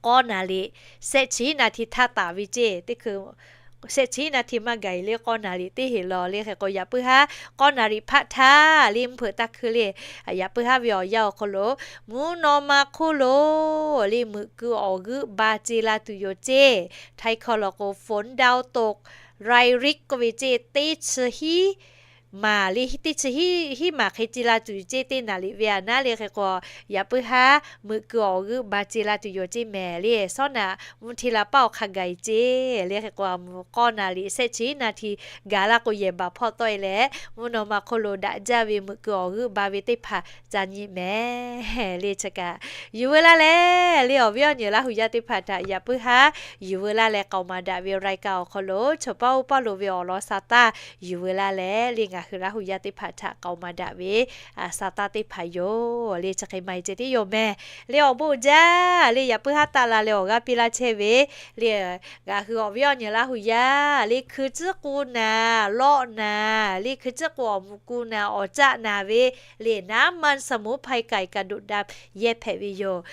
k'awˇ naˍ riꞈ shehˆ chi hiˉ naˍ hti htaˇ taˍ ve ceˇ. Teˇ hkui shehˆ chi hiˉ naˍ hti maˇ gaˬ-e le k'awˇ naˍ riꞈ teˇ heˍ law le hk'e k'o yaꞈ puiˉ haˉ k'awˇ naˍ riꞈ hpaˆ htaˇ le mvuhˇ hpeuꞈ taˇ hkui le yaꞈ puiˉ haˉ ve awˬ yanˇ awˬ hk'aw lo mvuhˇ naw ma hk'oˆ lo le meuꞈ keu awˬ g'euˆ ba ce la tuˬ yoˬ ceˇ. Htaiˇ hkawˇ law k'o ฝนดาวตก รายริก k'oˆ ve ceˇ. Teˇ chi hiˉ maˍ le teˇ chi hiˉ maˍ hk'e ce la tuˬ yoˬ ceˇ. Teˇ naˍ riꞈ ve aꞈ naˉ le hk'e k'o yaꞈ puiˉ haˉ meuꞈ keu awˬ g'euˆ ba ce la tuˬ yoˬ ceˇ mehˍ le. Sawˉ naꞈ mvuhˇ hti la paˇ awˬ hk'a gaˬ-e ceˇ. Le hk'e k'o k'awˇ naˍ riꞈ shehˆ chi hiˉ naˍ hti gaˬ laˇ k'o yehˬ baˬ hpawˇ tawˆ-e leh mvuhˇ naw ma hk'oˆ lo daꞈ jaˇ ve meuꞈ keu awˬ g'euˆ ba ve teˇ hpaˍ ca nyi mehˍ le. Chi kaꞈ yuˬ veu laˇ leh le awˬ viˉ awˬ nyi Laˇ huˍ yaˇ teˇ hpaˍ htaꞈ yaꞈ puiˉ haˉ yuˬ veu laˇ leh k'aoˍ maˍ daꞈ ve รายการ awˬ hk'aw lo chaw paˇ oˇ paˇ lo ve awˬ lawn sa taˇ yuˬ veu laˇ leh le ngaˬ hui Laˇ huˍ yaˇ teˇ hpaˍ htaꞈ k'aoˍ maˍ daꞈ ve sa taˇ teˇ hpaˍ yoˬ. Le chi hk'e maˇ heˆ ceh tiˉ yoˬ mehˍ. Le awˬ bon uiˍ jaˇ le yaꞈ puiˉ haˉ taˆ la leh awˬ g'aˇ piˇ laˇ chehˇ ve le ngaˬ hui awˬ viˉ awˬ nyi Laˇ huˍ yaˇ le hkui tcuhˉ k'u naˍ, lawˆ naˍ, le hkui tcuhˉ k'u awˬ mvuh k'u naˍ, awˬ caˆ naˍ ve le น้ำมันสมุนไพร ไก่กระดูกดำ yehˇ hpehꞈ ve yoˬ.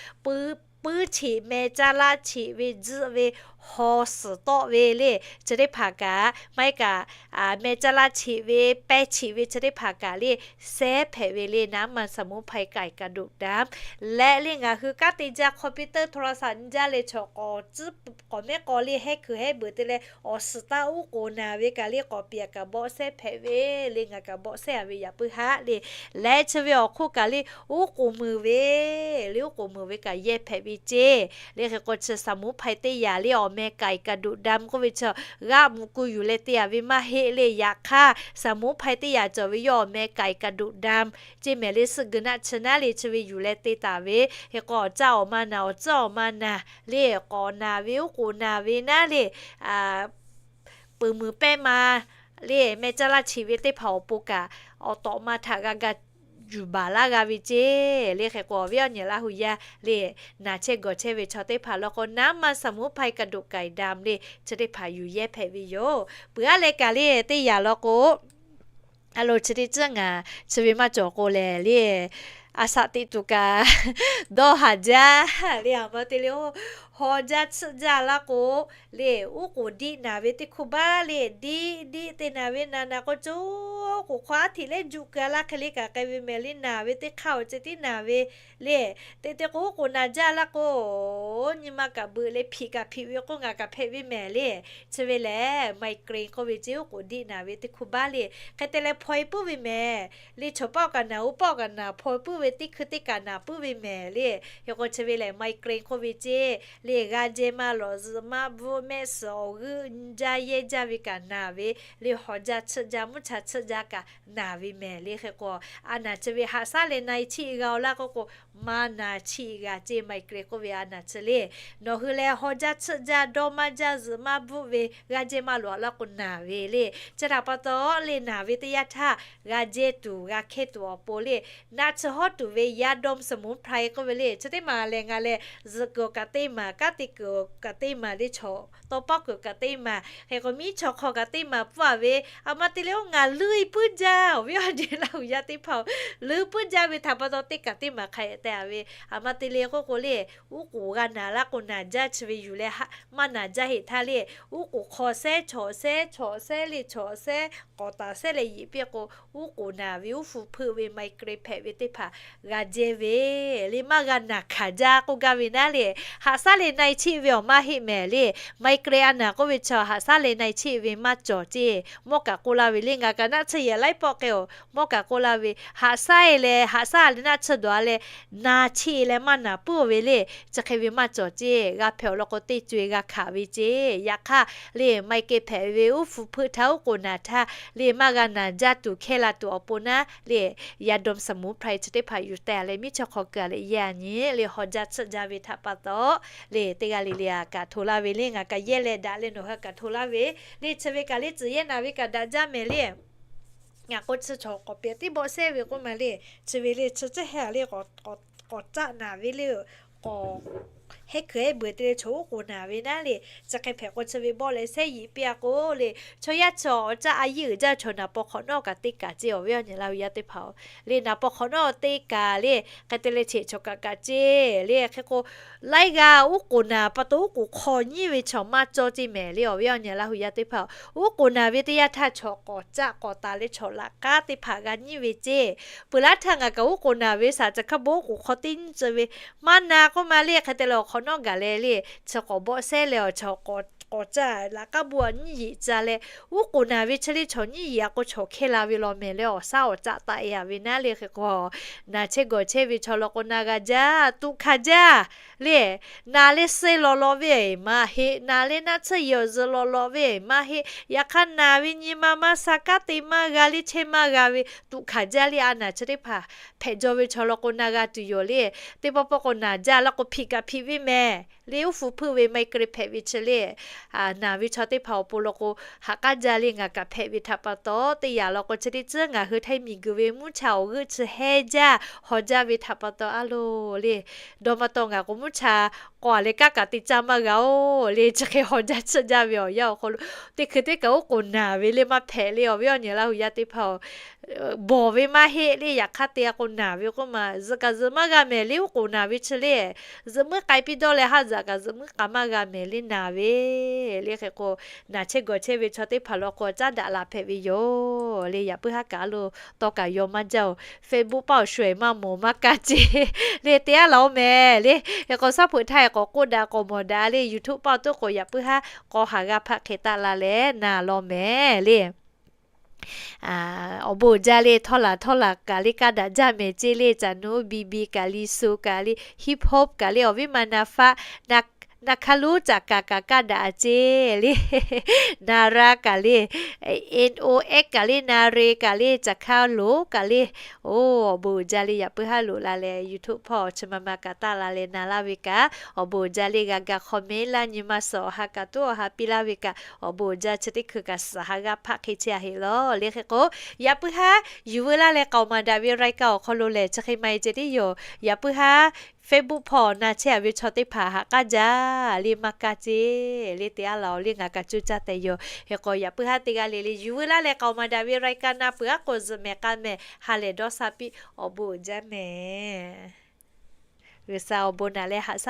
Puiˉ cheꞈ meh caˇ laˇ cheꞈ ve tzuhˆ ve haw suhˍ tawˆ ve le chi teˇ hpaˍ kaꞈ maˇ heˆ kaꞈ meh caˇ laˇ cheꞈ ve pehˇ cheꞈ ve chi teˇ hpaˍ kaꞈ le sehˉ hpehꞈ ve le น้ำมันสมุนไพร ไก่กระดูกดำ leh le ngaˬ hui kanˉ te jaˇ คอมพิวเตอร์ โทรศัพท์ nyi jaˇ leh chaw k'awꞈ tcuhˉ k'awꞈ mehˉ k'aw le hehˉ kuiˬ hehˉ beuˬ te leh awˬ suhˍ taˇ uˉ k'oˍ naˍ ve kaꞈ le k'awꞈ piˍ kaꞈ bawˆ sehˉ hpehꞈ ve le ngaˬ kaꞈ bawˆ sehˉ-a ve yaꞈ puiˉ haˉ le leh chi ve awˬ hk'oˆ kaꞈ le uˉ k'oˍ mui ve le uˉ k'oˍ mui ve kaꞈ yehˇ hpehꞈ ve ceˇ. Le hk'e k'o chi สมุนไพร teˇ yaꞈ le awˬ meh ไก่กระดูกดำ k'oˆ ve chi g'aˆ mvuh k'u yuˬ leh te-a ve maˇ heˆ le. Yaꞈ hk'aˇ สมุนไพร teˇ yaꞈ cawˬ ve yawˇ awˬ meh ไก่กระดูกดำ ceˇ mehˍ le. Suhˆ geu naˆ chi naˉ le chi ve yuˬ leh te taˍ ve hk'e k'o awˬ caˆ awˬ ma naˍ awˬ tcuhˉ awˬ ma naˍ le k'awꞈ naˍ ve uˉ k'oˍ naˍ ve naˉ le peuˬ muiˬ pehˇ ma le meh caˇ laˇ cheꞈ ve teˇ hpaˍ awˬ pon kaꞈ awˬ tawꞈ ma htaꞈ g'a ga yuˬ baˬ laˇ g'a ve ceˇ. Le hk'e k'o awˬ viˉ awˬ nyi Laˇ huˍ yaˇ le naˬ chehˇ gawˬ chehˇ ve chaw teˇ hpaˍ law k'o น้ำมันสมุนไพร กระดูกไก่ดำ le chi teˇ hpaˍ yuˬ yehˇ hpehꞈ ve yoˬ. Peuˬ aˉ leh kaꞈ le teˇ yaꞈ law k'o a lo chi teˇ tcuhˉ ngaˬ chi ve maˇ cawˬ k'o lehˬ le a shaꞈ teꞈ tuˬ kaꞈ dawˇ haˍ jaˇ le. A ma te le haw jaˇ tsuhˆ jaˇ laˇ k'o le uˉ k'oˍ diˆ naˍ ve teˇ hkuˇ baˆ le diˆ diˆ te naˍ ve naˍ naˍ k'o co k'oˍ hk'aw aˉ hteꞈ lehˉ juˆ keu-a laˇ hk'e le kaꞈ k'ai ve mehˍ le. Naˍ ve teˇ hk'aˇ awˬ ceh tiˉ naˍ ve le teꞈ te k'o uˉ k'oˍ naˍ jaˇ laˇ k'o nyi ma kaꞈ beuꞈ leh hpiꞈ kaꞈ hpiꞈ ve k'oˆ ngaˬ kaꞈ hpehꞈ ve mehˍ le. Chi ve lehˬ migraine k'oˆ ve ceˇ uˉ k'oˍ diˆ naˍ ve teˇ hkuˇ baˆ le. Hk'e te leh hpaw-e puiˉ ve mehˍ le. Chaw paˆ kaꞈ naˍ, oˇ paˆ kaꞈ naˍ, hpaw-e puiˉ ve teˇ hkui teˇ kaꞈ naˍ puiˉ ve mehˍ le. Hk'e k'o chi ve lehˬ migraine k'oˆ ve ceˇ le g'a jehˇ maˇ lawꞈ zuhꞈ maˇ bvuhˆ mehˆ suhˍ awˬ g'euˆ nyi jaˇ yehˇ jaˇ ve kaꞈ naˍ ve le. Haw jaˇ tsuhˆ jaˇ mvuhˇ cha tsuhˆ jaˇ kaꞈ naˍ ve mehˍ le. Hk'e k'o a naˍ chi ve haꞈ shaˉ leh na-e chiˇ g'a-o laˇ k'oˆ k'o maˇ naˍ chiˇ g'a ceˇ. Migraine k'oˆ ve a naˍ chi le nawˬ hui leh haw jaˇ tsuhˆ jaˇ dawˇ maˇ jaˇ zuhꞈ maˇ bvuhˆ ve g'a jehˇ maˇ lawꞈ laˇ k'o naˍ ve le. Chi htaꞈ pa taw le naˍ ve teˇ yanˇ htaˇ g'a jehˇ tuˬ g'a hkehˇ tuˬ awˬ pon le naˆ tsuhˇ hawˉ tuˬ ve ยาดมสมุนไพร k'oˆ ve le chi teˇ maˬ lehˬ ngaˬ lehˬ zuhꞈ kuiˬ awˬ kaꞈ teˇ maˬ, kanˉ te kuiˬ awˬ kaꞈ teˇ maˬ le, chaw tawˇ pawˆ kuiˬ kaꞈ teˇ maˬ, hk'e k'o miˉ chaw hk'aw kaꞈ teˇ maˬ pfuhˇ-a ve. A ma te le oˇ ngaˬ leuˉ-e puiˉ jaˇ awˬ viˉ awˬ nyi Laˇ huˍ yaˇ teˇ hpaˍ-oˬ, leuˉ puiˉ jaˇ ve htaꞈ pa taw teˇ kaꞈ teˇ maˬ hk'a-e te-a ve. A ma te le k'oˆ k'o le uˉ k'oˍ g'a naˍ laˇ k'o naˍ jaˇ chi ve yuˬ leh maˇ naˍ jaˇ heˆ htaˇ le uˉ k'oˍ hk'aw sehˉ chaw sehˉ chaw sehˉ le chaw sehˉ k'awꞈ taˍ sehˉ leh yeꞈ piˇ k'o uˉ k'oˍ naˍ ve uˉ hpu hpeuˆ ve migraine hpehꞈ ve teˇ hpaˍ g'a jehˇ ve le. Maˇ g'a naˍ hkanˍ jaˇ k'oˆ gaˇ ve naˉ le haꞈ shaˉ leh na-e cheˆ ve awˬ maˇ heˆ mehˍ le. Migraine a naˍ k'oˆ ve chaw haꞈ shaˉ leh na-e cheˆ ve maˇ cawˬ ceˇ. Mawˇ kaꞈ k'oˆ laˇ ve le, ngaˬ kaꞈ naˆ tsuhˇ yehˬ laiˉ pawˆ k'ai-oˬ, mawˇ kaꞈ k'oˆ laˇ ve, haꞈ shaˉ-e leh haꞈ shaˉ leh naˆ tsuhˇ dawˬ-a leh na cheˆ leh maˇ naˍ puiˉ-oˬ ve le. Chi hk'e ve maˇ cawˬ ceˇ. G'a hpehꞈ awˬ lawn k'o teˇ co-e g'a hkanˍ ve ceˇ. Yaꞈ hk'aˇ le, migraine hpehꞈ ve uˉ hpu hpeuˆ htaˇ uˉ k'oˍ naˍ htaˇ le, maˇ g'a naˍ jaˇ tuˬ hkehˇ la tuˬ awˬ pon naˉ le, yaꞈ dawˇ saˍ muˍ hpraꞈ chi teˇ hpaˍ yuˬ teh leh miˉ chaw hk'aw keu-a leh yehˇ-a nyi le, haw jaˇ tsuhˆ jaˇ ve htaꞈ pa taw le, teˇ g'aˇ le le-a kaꞈ hto laˇ ve le, ngaˬ kaꞈ yehˇ leh daꞈ leh nawˬ hui kaꞈ hto laˇ ve le. Chi ve kaꞈ le tcuhˬ yehˇ naˍ ve kaꞈ daꞈ jaˇ mehˍ le. Ngaˬ k'o chi chaw k'awꞈ pehꞈ tiˉ bawˆ sehˉ ve k'oˆ ma le. Chi ve le chi tcuhˉ hehˇ le, k'awꞈ caˆ naˍ ve le, k'awꞈ hehˉ kuiˬ hehˉ beuˬ te leh chaw uˉ k'oˍ naˍ ve naˉ le. Chi hk'e hpehꞈ k'o chi ve bawˆ leh sehˉ yiꞈ piˇ-a k'o le, chaw yaˇ chaw awˬ caˆ a yiˇ uiˍ jaˇ chaw naˍ paw hk'awꞈ nawˉ kaꞈ te kaꞈ ceˇ awˬ viˉ awˬ nyi laˇ hui yaˇ teˇ hpaˍ-oˬ le. Naˍ paw hk'awꞈ nawˉ te kaꞈ le, hk'e te leh cheꞈ chaw kaꞈ kaꞈ ceˇ le. Hk'e k'o laiˉ g'aˇ uˉ k'oˍ naˍ pa taw uˉ k'oˍ hk'aw nyiˇ ve chaw maˇ cawˇ ceˇ mehˍ le awˬ viˉ awˬ nyi laˇ hui yaˇ teˇ hpaˍ-oˬ. Uˉ k'oˍ naˍ ve teˇ yanˇ htaˇ chaw k'awꞈ caˆ k'awꞈ taˍ leh chaw laꞈ k'aˉ teˇ hpaˍ g'a nyiˇ ve ceˇ. Peuˬ laˇ htaˇ ngaˬ kaꞈ uˉ k'oˍ naˍ ve shaˍ caˬ hk'a bon uˉ k'oˍ hk'aw teˇ nyiˇ tcuh ve maˇ na k'oˆ ma le. Hk'e te leh awˬ hk'awꞈ nawˉ gaˬ leh le, chi k'awꞈ bawˆ sehˉ leh awˬ chaw k'awꞈ caˆ laꞈ k'aˉ bon a nyiˇ yiꞈ ca leh, uˉ k'oˍ naˍ ve chi le chaw nyiˇ yiꞈ-a k'o chaw hkehˇ la ve law mehˍ le, awˬ shaˉ awˬ caˆ taˆ-e-a ve naˉ le. Hk'e k'o naˍ chehˇ gawˬ chehˇ ve chaw law k'o na g'a jaˇ, tuꞈ hkanˍ jaˇ le. Naˍ leh suh law law ve maˇ heˆ, naˍ leh naˆ tsuhˇ yehˬ awˬ zuhˬ law law ve maˇ heˆ. Yaꞈ hk'aˇ naˍ ve nyi ma maˇ sha kanˉ te maˇ g'a le, chehˇ maˇ g'a ve tuꞈ hkanˍ jaˇ le. A naˍ chi teˇ hpaˍ hpehꞈ jaw ve chaw law k'o na g'a tuˬ yoˬ le. Teˇ pawˆ pawˆ k'o naˍ jaˇ laˇ k'o hpiꞈ kaꞈ hpiꞈ ve mehˍ le. Uˉ hpu hpeuˆ ve migraine hpehꞈ ve chi le, naˍ ve chaw teˇ hpaˍ awˬ pon law k'o, haꞈ k'aˉ jaˇ le. Ngaˬ kaꞈ hpehꞈ ve htaꞈ pa taw teˇ yanˇ law k'o chi teˇ tcuhˉ ngaˬ hui htaiˇ miˬguiˬ ve mvuhˇ cha awˬ g'euˆ chi hehˇ jaˇ, haw jaˇ ve htaꞈ pa taw a loˬ le. Dawˇ maˇ tawˆ ngaˬ k'o mvuhˇ cha k'awꞈ leh kanˉ kaꞈ te caˇ maˇ g'a-oˬ le. Chi hk'e haw jaˇ tsuhˆ jaˇ ve awˬ yanˇ awˬ hk'aw lo teˇ hkui teˇ kaꞈ uˉ k'oˍ naˍ ve le maˇ hpehꞈ le awˬ viˉ awˬ nyi laˇ hui yaˇ teˇ hpaˍ-oˬ. Bawˬ ve maˇ heˆ le. Yaꞈ hk'aˇ te-a k'o naˍ ve k'oˆ ma zuhꞈ kaꞈ zuhꞈ maˇ g'a mehˍ le. Uˉ k'oˍ naˍ ve chi le zuhꞈ muiˉ k'ai piˇ dawˇ leh haˉ zuhꞈ kaꞈ zuhꞈ muiˉ k'ai maˇ g'a mehˍ le naˍ ve le. Hk'e k'o naˍ chehˇ gawˬ chehˇ ve chaw teˇ hpaˍ law k'o caˉ daꞈ la hpehꞈ ve yoˬ le. Yaꞈ puiˉ haˉ kaꞈ a loˬ tawˇ kaꞈ yaw maˇ jaˇ-oˬ. Facebook paˆ awˬ shu-eˬ maˇ mawˬ maˇ kaˇ ceˇ le. Te aˉ laˬ-oˬ mehˍ le. Hk'e k'o shaˉ hpeuꞈ htaˇ k'awꞈ k'oˆ daꞈ k'awꞈ mawˬ daꞈ le. YouTube paˆ awˬ toˉ k'o yaꞈ puiˉ haˉ k'aw haˍ g'a hpaˆ hk'e taˆ la leh na law mehˍ le. Awˬ bon uiˍ jaˇ le. Htawˇ laˬ htawˇ laˬ kaꞈ le kaˇ daꞈ jaˇ mehˍ ceˇ le. Caˬ nuˉ biˇ biˇ kaꞈ le, su kaꞈ le, hip hop kaꞈ le, awˬ viˉ ma na faˆ na hk'aˇ lonˉ caꞈ kaˍ kaꞈ kaˇ daꞈ ceˇ le. Na ra kaꞈ le, N O X kaꞈ le, na re kaꞈ le, caˬ hk'aˇ lonˉ kaꞈ le. Oˬ, awˬ bon uiˍ jaˇ le. Yaꞈ puiˉ haˉ loꞈ la leh YouTube hpawˇ chi ma ma kaꞈ taˆ la leh na laˇ ve kaꞈ awˬ bon uiˍ jaˇ le. G'a ga hk'aw mehˉ laˇ nyi ma suhˍ awˬ ha kaꞈ tuˉ awˬ ha piˇ laˇ ve kaꞈ awˬ bon uiˍ jaˇ. Chi teˇ hkui kaꞈ suhˍ ha g'a hpaˆ hk'e chehˇ-a heˆ lawˬ le. Hk'e k'o yaꞈ puiˉ haˉ yuˬ veu laˇ leh k'aoˍ maˍ daꞈ ve รายการ awˬ hk'aw lo lehˬ chi hk'e ma-e ceh tiˉ yoˬ. Yaꞈ puiˉ haˉ Facebook hpawˇ na chehˇ-a ve chaw teˇ hpaˍ haꞈ k'aˉ jaˇ le maˇ kaˇ ceˇ le. Te aˉ laˬ-oˬ le ngaˬ kaꞈ cuˇ caˇ tehꞈ yoˬ. Hk'e k'o yaꞈ puiˉ haˉ teˇ g'aˇ le le yuˬ veu laˇ leh k'aoˍ maˍ daꞈ ve รายการ na peuˬ aˉ k'o zuhꞈ mehˍ k'a mehˍ ha lehˬ dawˇ sha piˇ awˬ bon uiˍ jaˇ mehˍ. G'uiˬsha awˬ bon naꞈ leh haꞈ